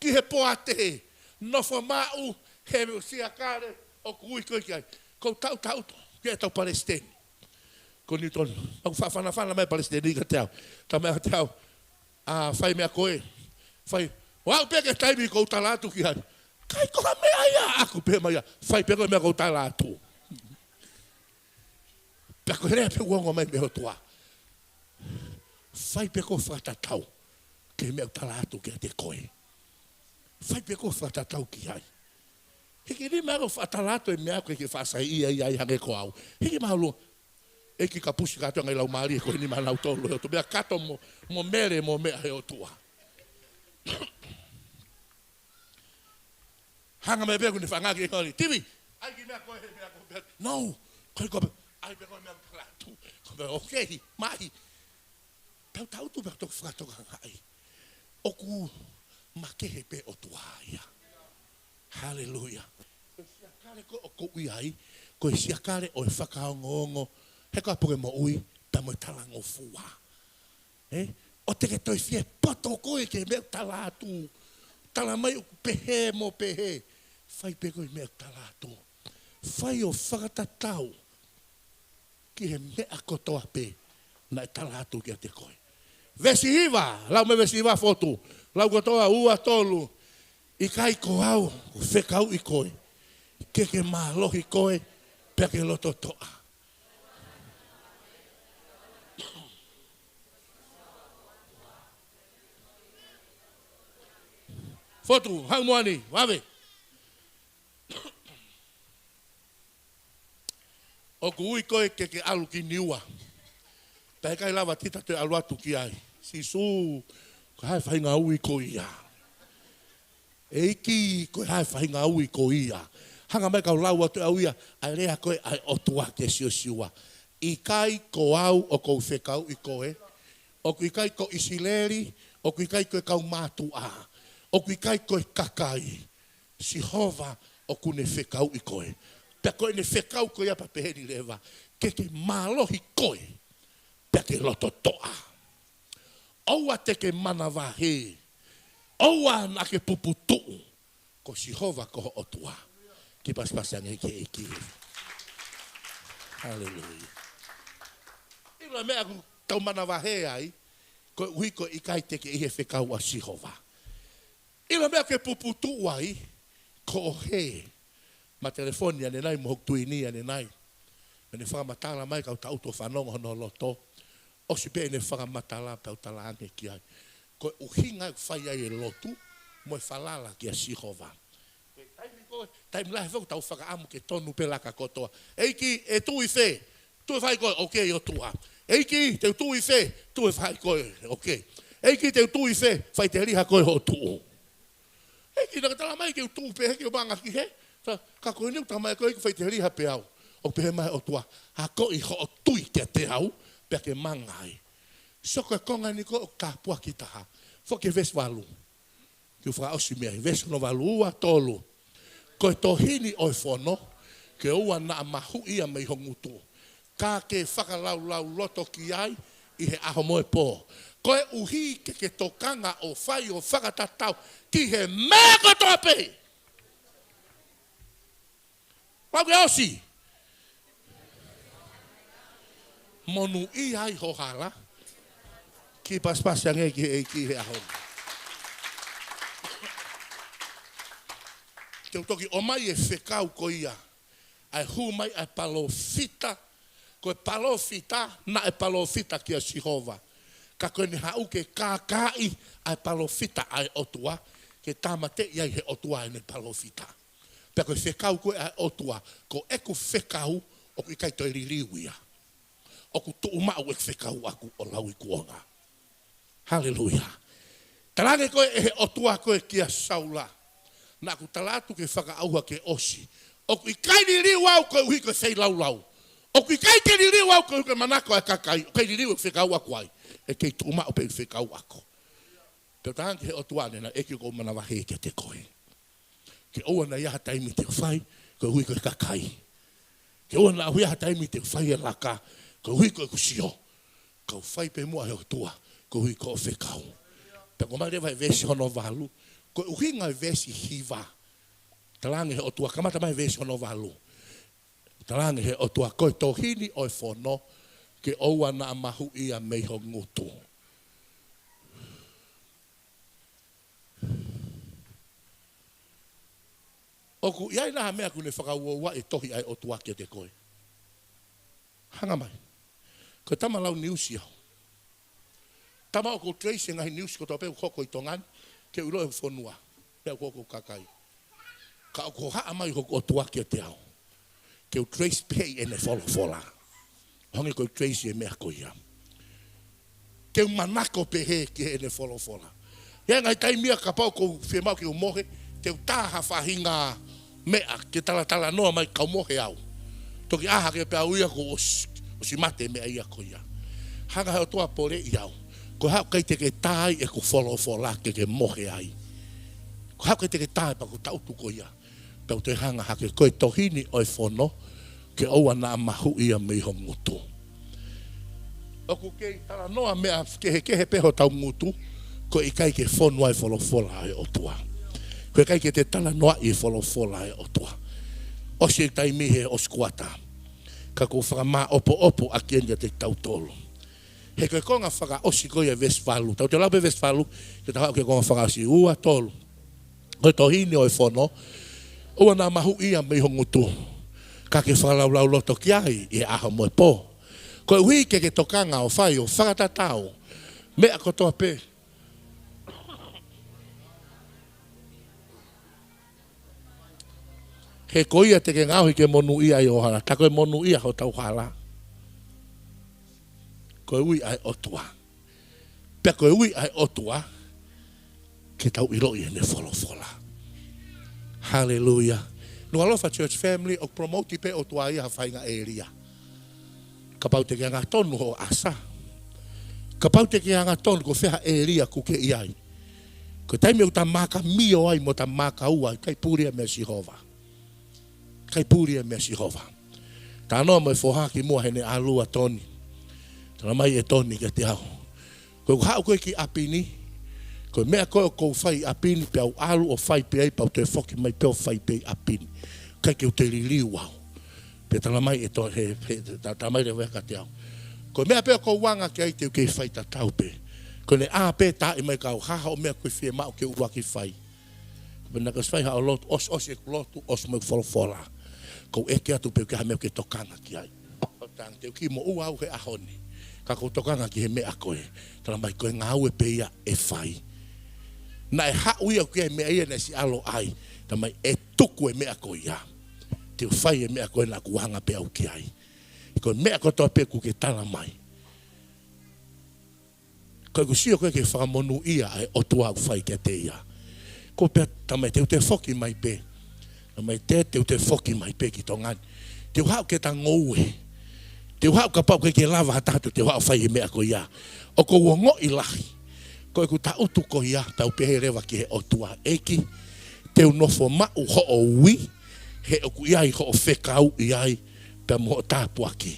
ki he poate, nofo maʻu he siakale ʻoku ui koe ki ai. Ko u taʻu taʻu ki heʻetau palesiteni ko Newton. ʻOku fakafanafana mai palesiteni kiate au. Tala mai kiate au, ʻa, fai meʻa koe. Fai, ʻo aʻu pē ki he taimi ko u tala atu ki ai, ʻikai ko ha meʻa ia ʻaʻaku, pehē mai ia, fai pē koe meʻa ko u tala atu. Pea ko e lea pē ʻoku ongo mai mei he ʻOtua. Fai pē ʻoku fakatatau ki he meʻa ʻoku tala atu kiate koe. Fai pē ʻoku fakatatau ki ai. Hiki nima ʻoku fakatala atu e meʻa ʻoku ke fakasaiʻia ai hangē ko au. Hiki mālō. ʻEiki, kapusi kātoa e ngaahi laumālie ko eni maʻanautolu he ʻOtua. Meʻa kātoa mo, mo mele mo meʻa he ʻOtua. Hanga mai pē ʻoku ne fanga ki e ngoni. Tivi, ʻai ki meʻa ko e, meʻa ko e, meʻa. No, ko e ko e, ʻai pē ko e meʻa tala atu. Ko e meʻa, okay, mai. Pea u taʻutu pea toki fakatokangaʻi ʻoku makehe pē ʻOtua ia. Haleluia. Ko e siakale ko ē ʻoku ou ʻi ai, ko e siakale ʻo e fakaongoongo, he ko e puke moʻui, pea mo e talangofua. ʻE? ʻOua te ke toe fie poto koe ki he meʻa ʻoku tala atu. Tala mai ʻoku pehē mo pehē. Fai pē koe meʻa ʻoku tala atu. Fai ʻo fakatatau ki he meʻa kotoa pē naʻe tala atu kiate koe. Veesi hiva, lau mai veesi hiva Fotu. Lau kotoa, ua, tolu. ʻIkai ko au ʻoku fekauʻi koe, ke ke mālohi koe, pea ke loto toʻa. Fotu, hau moani, vave. ʻOku ui koe ke ke ʻalu ki Niua. Pea ʻikai lava Tita toe ʻalu atu ki ai. Sīsū, ko e hā e faʻahinga ui ko ia? ʻEiki, ko e hā e faʻahinga ui ko ia? Hanga mai kau lau atu ʻe au ia, ʻa e lea ko ē ʻa e ʻOtua kia Siosiua. ʻIkai ko au ʻoku ou fekauʻi koe. ʻOku ʻikai ko ʻIsileli, ʻoku ʻikai ko e kau mātuʻa. ʻOku ʻikai ko e kakai. Sihova ʻoku ne fekauʻi koe. Pea ko ʻene fekau ko ia pea pehē ni leva, ke ke mālohi koe, pea ke loto toʻa. ʻOua te ke manavahē. ʻOua naʻa ke puputuʻu. Ko Sihova ko ho ʻOtua. Kiʻi pasipasi ange ki he ʻEiki. Haleluia. ʻIlo e meʻa ʻoku tau manavahē ai, koeʻuhi ko e ʻikai te ke ʻi he fekau ʻa Sihova. ʻIlo e meʻa ke puputuʻu ai, ko hoʻo hē. Ma telefoni ʻanenai mo hoku tuini ʻanenai. Mei heʻene fakamatala mai kau taʻutu ʻo fanongo hono loto. ʻOsi pē ʻene fakamatala pea u talaange ki ai. Ko e ʻuhinga ʻoku fai ai e lotu, mo e falala kia Sihova. Ko e taimi ko ē, taimi lahi foki tau fakaʻamu ke tonu pē laka kotoa. ʻEiki, ʻe tuʻu ʻi fē? Tuʻu ʻe fai koe, okay, ʻOtua. ʻEiki, te u tuʻu ʻi fē? Tuʻu ʻe fai koe, okay. ʻEiki, te u tuʻu ʻi fē? Faʻiteliha koe hoʻo tuʻu. ʻEiki, naʻa ke tala mai ke u tuʻu pē he ke u manga ki hē. Sa, ka ko eni ʻoku tala mai ko ē ke faʻiteliha pē au. ʻOku pehē mai ʻOtua, akoʻi hoʻo tui kiate au, pea ke manga ai. So ko e konga eni ko ē ʻoku tāpuaki taha. Foki ki he veesi valu. Ke u fakaʻosi mei ai, veesi hono valu, ua, tolu. Ko e tohi ni ʻo e fono, ke ʻoua naʻa mahuʻi ia mei ho ngutu, ka ke fakalaulauloto ki ai ʻi he ʻaho mo e pō. Koeʻuhi ke ke tokanga ʻo fai ʻo fakatatau ki he meʻa kotoa pē. Pau ke ʻosi. Monūʻia ai ho hala. Kiʻi pasipasi ange ki he ʻEiki he ʻaho ni. Te u toki ʻomai e fekau ko ia. ʻA e hū mai ʻa e palōfita. Ko e palōfita, naʻe palōfita kia Sihova. Ka ko ʻene haʻu ke kākaaʻi ʻa e palōfita ʻa e ʻOtua, ke tāmateʻi ai he ʻOtua ʻene palōfita. Pea ko e fekau ko ē ʻa e ʻOtua, ko ʻeku fekau, ʻoku ʻikai toe liliu ia. ʻOku tuʻu maʻu ʻeku fekau ʻaʻaku ʻo lauikuonga. Haleluia. Talaange ko ē ʻe he ʻOtua ko ē kia Saula, naʻa ku tala atu ke fakaʻauha ke ʻosi. ʻOku ʻikai liliu au koeʻuhi ko e feilaulau. ʻOku ʻikai ke liliu au koeʻuhi ko e manako ʻa e kakai. ʻOku ʻikai liliu ʻeku fekau ʻaʻaku ai. ʻE kei tuʻu maʻu pē ʻeku fekau ʻaʻaku. Pea u talaange ki he ʻOtua ʻanenai, ʻEiki, ʻoku ou manavahē kiate koe. Ke ʻoua naʻa ʻi ai ha taimi te u fai koeʻuhi ko e kakai. Ke ʻoua naʻa ʻi ai ha taimi te u fai e laka koeʻuhi ko ʻeku sio. Ka u fai pē muʻa he ʻOtua koeʻuhi ko hoʻo fekau. Pea ko e mai leva e veesi hono valu. Ko e ʻuhinga e veesi hiva. Talaange he ʻOtua, kamata mai veesi hono valu. Talaange he ʻOtua, ko e tohi ni ʻo e fono, ke ʻoua naʻa mahuʻi ia mei ho ngutu. ʻOku ʻi ai nai ha meʻa ʻoku ne fakauouaʻi e tohi ʻa e ʻOtua kiate koe? Hanga mai. Ko e tama lau niusi au. Tama ʻoku ou trace e ngaahi niusi kotoa pē ʻoku hoko ʻi Tonga ni, ke u ʻilo e fonua, pea ʻoku hoko e kakai. Ka ʻoku hohaʻa mai hoku ʻOtua kiate au ke u trace pē ʻene folofola. Hangē ko e trace e meʻa ko ia. Ke u manako pē hē ki heʻene folofola. ʻI he ngaahi taimi ia kapau ʻoku ou fiemaʻu ke u mohe, te u tā ha faʻahinga meʻa ke talatalanoa mai kau mohe au. Toki ʻā hake pē au ia kuo ʻosi, ʻosi mate e meʻa ia ko ia. Hanga he ʻOtua ʻo poleʻi au. Ko e hā ʻoku ʻikai te ke tā ai ʻeku folofola ke ke mohe ai? Ko e hā ʻoku ʻikai te ke tā ai pea ʻoku ou tangutu ko ia? Pea u toe hanga hake, ko e tohi ni ʻo e fono, ke ʻoua naʻa mahuʻi ia mei ho ngutu. ʻOku kei talanoa meʻa kehekehe pē hotau ngutu, ko e ʻikai ke fonu ai e folofola ʻa e ʻOtua. Ko e ʻikai ke te talanoaʻi e folofola ʻa e ʻOtua. ʻOsi e taimi he ʻosi kuata. Ka ʻoku ou fakamāʻopoʻopo ʻaki eni kiate kitautolu. He ko e konga fakaʻosi ko ia e veesi valu. Tau toe lau pē veesi valu, ke tau haʻu ki he konga fakaʻosi, ua, tolu. Ko e tohi ni ʻo e fono, ʻoua naʻa mahuʻi ia mei ho ngutu, ka ke fakalaulauloto ki ai ʻi he ʻaho mo e pō. Koeʻuhi ke ke tokanga ʻo fai ʻo fakatatau meʻa kotoa pē. He ko ia te ke ngaohi ke monūʻia ai ho hala, tā ko e monūʻia hotau hala. Ko e ui ʻa e ʻOtua. Pea ko e ui ʻa e ʻOtua, ke tau ʻiloʻi ʻene folofola. Haleluia. Nukuʻalofa church family, ʻoku promote pē ʻe he ʻOtua ia ha faʻahinga ʻēlia. Kapau te ke angatonu hoʻo ʻasa. Kapau te ke angatonu ko fē ha ʻēlia ʻoku ke ʻi ai. Ko e taimi ʻoku ta makamio ai mo ta makaua ai, ʻikai puli ia meia Sihova. ʻIkai puli ia meia Sihova. Talanoa mo e foha kimuʻa heʻene ʻalu ʻa Toni. Talamai ʻe Toni kiate au, ko ʻeku haʻu ko ē ki ʻapi ni, ko e meʻa ko ē ʻoku ou fai ʻi ʻapi ni, pea u ʻalu ʻo fai pē ai, pea u toe foki mai pē ʻo fai pē ʻi ʻapi ni. ʻIkai ke u toe liliu au. Pea talamai ʻe To-, he, he, ta-, talamai leva ia kiate au, ko e meʻa pē ʻoku ou anga ki ai te u kei fai tatau pē. Ko ʻene ʻā pē ʻo taaʻi mai kiate au ha meʻa ʻoku fiemaʻu ke u ʻuluaki fai. Pea naʻa ku ʻosi fai haʻo lotu, ʻosi, ʻosi ʻeku lotu, ʻosi mo ʻeku folofola. Ko u ʻeke atu pe ʻoku ʻi ai ha meʻa ʻoku ke tokanga ki ai. Tang te u kiʻi moʻua au he ʻaho ni. Ka ʻoku ou tokanga ki he meʻa ko ē. Talamai ko e ngāue pē ia ʻe fai. Naʻe haʻu ia ʻoku ʻi ai e meʻa ia naʻe siʻi ʻalu ʻo ʻai. Talamai ʻe tuku e meʻa ko ia. Te u fai e meʻa ko ē naʻa ku anga pē au ki ai. Ko e meʻa kotoa pē ʻoku ke talamai. Ko ʻeku sio ko ē ke fakamonūʻia ʻa e ʻOtua ʻoku fai kiate ia. Ko pea talamai te u toe foki mai pē. Talamai te, te u toe foki mai pē ki Tonga ni. Te u haʻu ke ta ngoue. Te u haʻu kapau ʻoku ʻikai ke lava ha taha, te u haʻu ʻo fai e meʻa ko ia. ʻOku ou ongoʻi lahi. Ko ʻeku tangutu ko ia, tau pehē leva ki he ʻOtua, ʻEiki, te u nofo maʻu hoʻo ui, He ʻoku ʻi ai hoʻo fekauʻi ai pea mo hoʻo tāpuaki.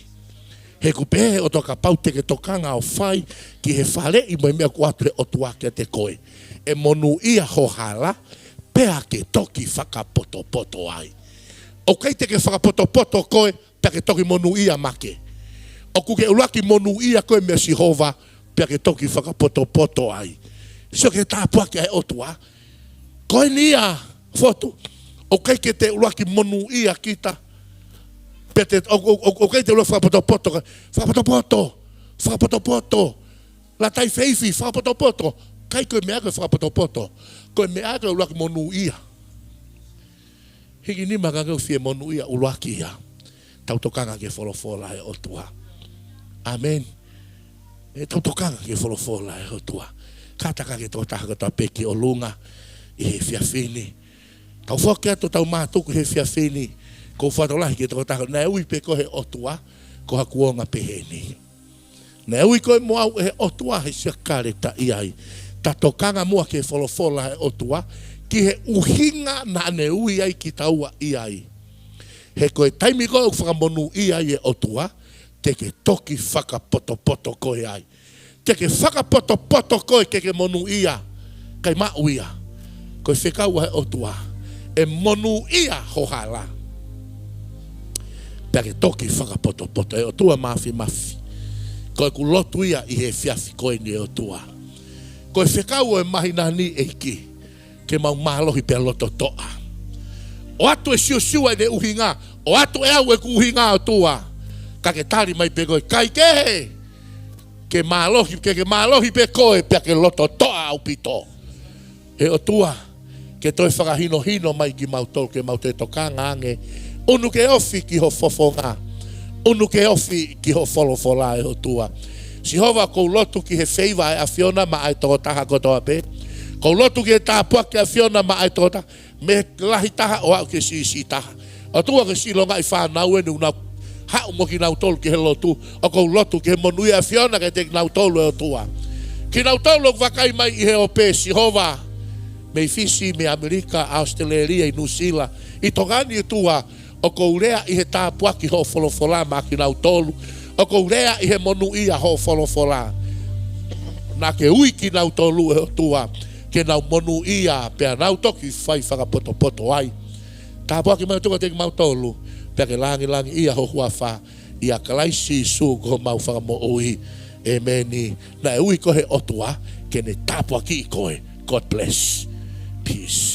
He ʻoku pehē ʻe he ʻOtua kapau te ke tokanga ʻo fai ki he faleʻi mo e meʻa ʻoku ʻoatu ʻe he ʻOtua kiate koe, ʻe monūʻia ho hala pea ke toki fakapotopoto ai. ʻOku ʻikai te ke fakapotopoto koe pea ke toki monūʻia Make. ʻOku ke ʻuluaki monūʻia koe meia Sihova pea ke toki fakapotopoto ai. Sio ki he tāpuaki ʻa e ʻOtua. Ko eni ia, Fotu. ʻOku ʻikai ke te ʻuluaki monūʻia kita. Pea te, ʻo, ʻo, ʻo, ʻoku ʻikai te ʻuluaki fakapotopoto. Fakapotopoto. Fakapotopoto. Latai feifi, fakapotopoto. ʻIkai ko e meʻa ko e fakapotopoto. Ko e meʻa ko e ʻuluaki monūʻia. Hiki nima ka ke fie monūʻia ʻuluaki ia. Tau tokanga ki he folofola ʻa e ʻOtua. ʻĀmeni. ʻE tau tokanga ki he folofola ʻa e ʻOtua. Kātaki e tokotaha kotoa pē ki ʻolunga ʻi he efiafi ni. Tau foki atu tau mātuku he efiafi ni. Ko e fakalotolahi ki he tokotaha naʻe ui pē koe ʻe he ʻOtua, ko ha kuonga pehē ni. Naʻe ui koe mo au ʻe he ʻOtua he siakaleta ʻi ai. Ta tokanga muʻa ki he folofola ʻa e ʻOtua, ki he ʻuhinga naʻa ne ui ai kitaua ʻi ai. He ko e taimi ko ē ʻoku fakamonūʻia ai e ʻOtua, te ke toki fakapotopoto koe ai. Te ke fakapotopoto koe ke ke monūʻia, ʻikai maʻu ia. Ko e fekau ʻa e ʻOtua, ʻe monūʻia ho hala pea ke toki fakapotopoto. ʻE ʻOtua Māfimafi, ko ʻeku lotu ia ʻi he efiafi ko eni ʻe ʻOtua. Ko e fekau ʻo e māhina ni ʻEiki, ke mau mālohi pea loto toʻa. ʻOatu ʻe Siosiua ʻene ʻuhinga, ʻoatu ʻe au ʻeku ʻuhinga ʻOtua. Ka ke tali mai pē koe, ʻikai kehe. Ke mālohi, ke, ke mālohi pē koe pea ke loto toʻa ʻaupito. ʻE ʻOtua, ke toe fakahinohino mai kimautolu, ke mau toe tokanga ange. ʻUnu ke ofi ki ho fofonga. ʻUnu ke ofi ki ho folofola ʻe ʻOtua. Sihova, ʻoku ou lotu ki he feiva ʻa e ʻAfiona maʻa e tokotaha kotoa pē. ʻOku ou lotu ki he tāpuaki ʻa e ʻAfiona maʻa e tokotaha, mei he lahi taha ʻo aʻu ki he siʻisiʻi taha. ʻOtua, ko e siʻi longaʻi fānau eni ʻoku nau haʻu mo kinautolu ki he lotu. ʻOku ou lotu ki he monūʻia ʻa e ʻAfiona kiate kinautolu ʻe ʻOtua. Kinautolu ʻoku vakai mai ʻi he ope, Sihova, mei Fisi, mei ʻAmelika, ʻAositelēlia, ʻi Nuʻusila, ʻi Tonga ni ʻOtua, ʻoku ou lea ʻi he tāpuaki hoʻo folofola maʻa kinautolu. ʻOku ou lea ʻi he monūʻia hoʻo folofola. Naʻa ke ui kinautolu ʻe ʻOtua ke nau monūʻia pea nau toki fai fakapotopoto ai. Tāpuaki mai ʻOtua kiate kimautolu, pea ke lāngilangiʻia ho huafa, ʻia Kalaisi Sīsū ko homau Fakamoʻui. ʻĒmeni. Naʻe ui koe ʻe he ʻOtua ke ne tāpuakiʻi koe. God bless. Peace.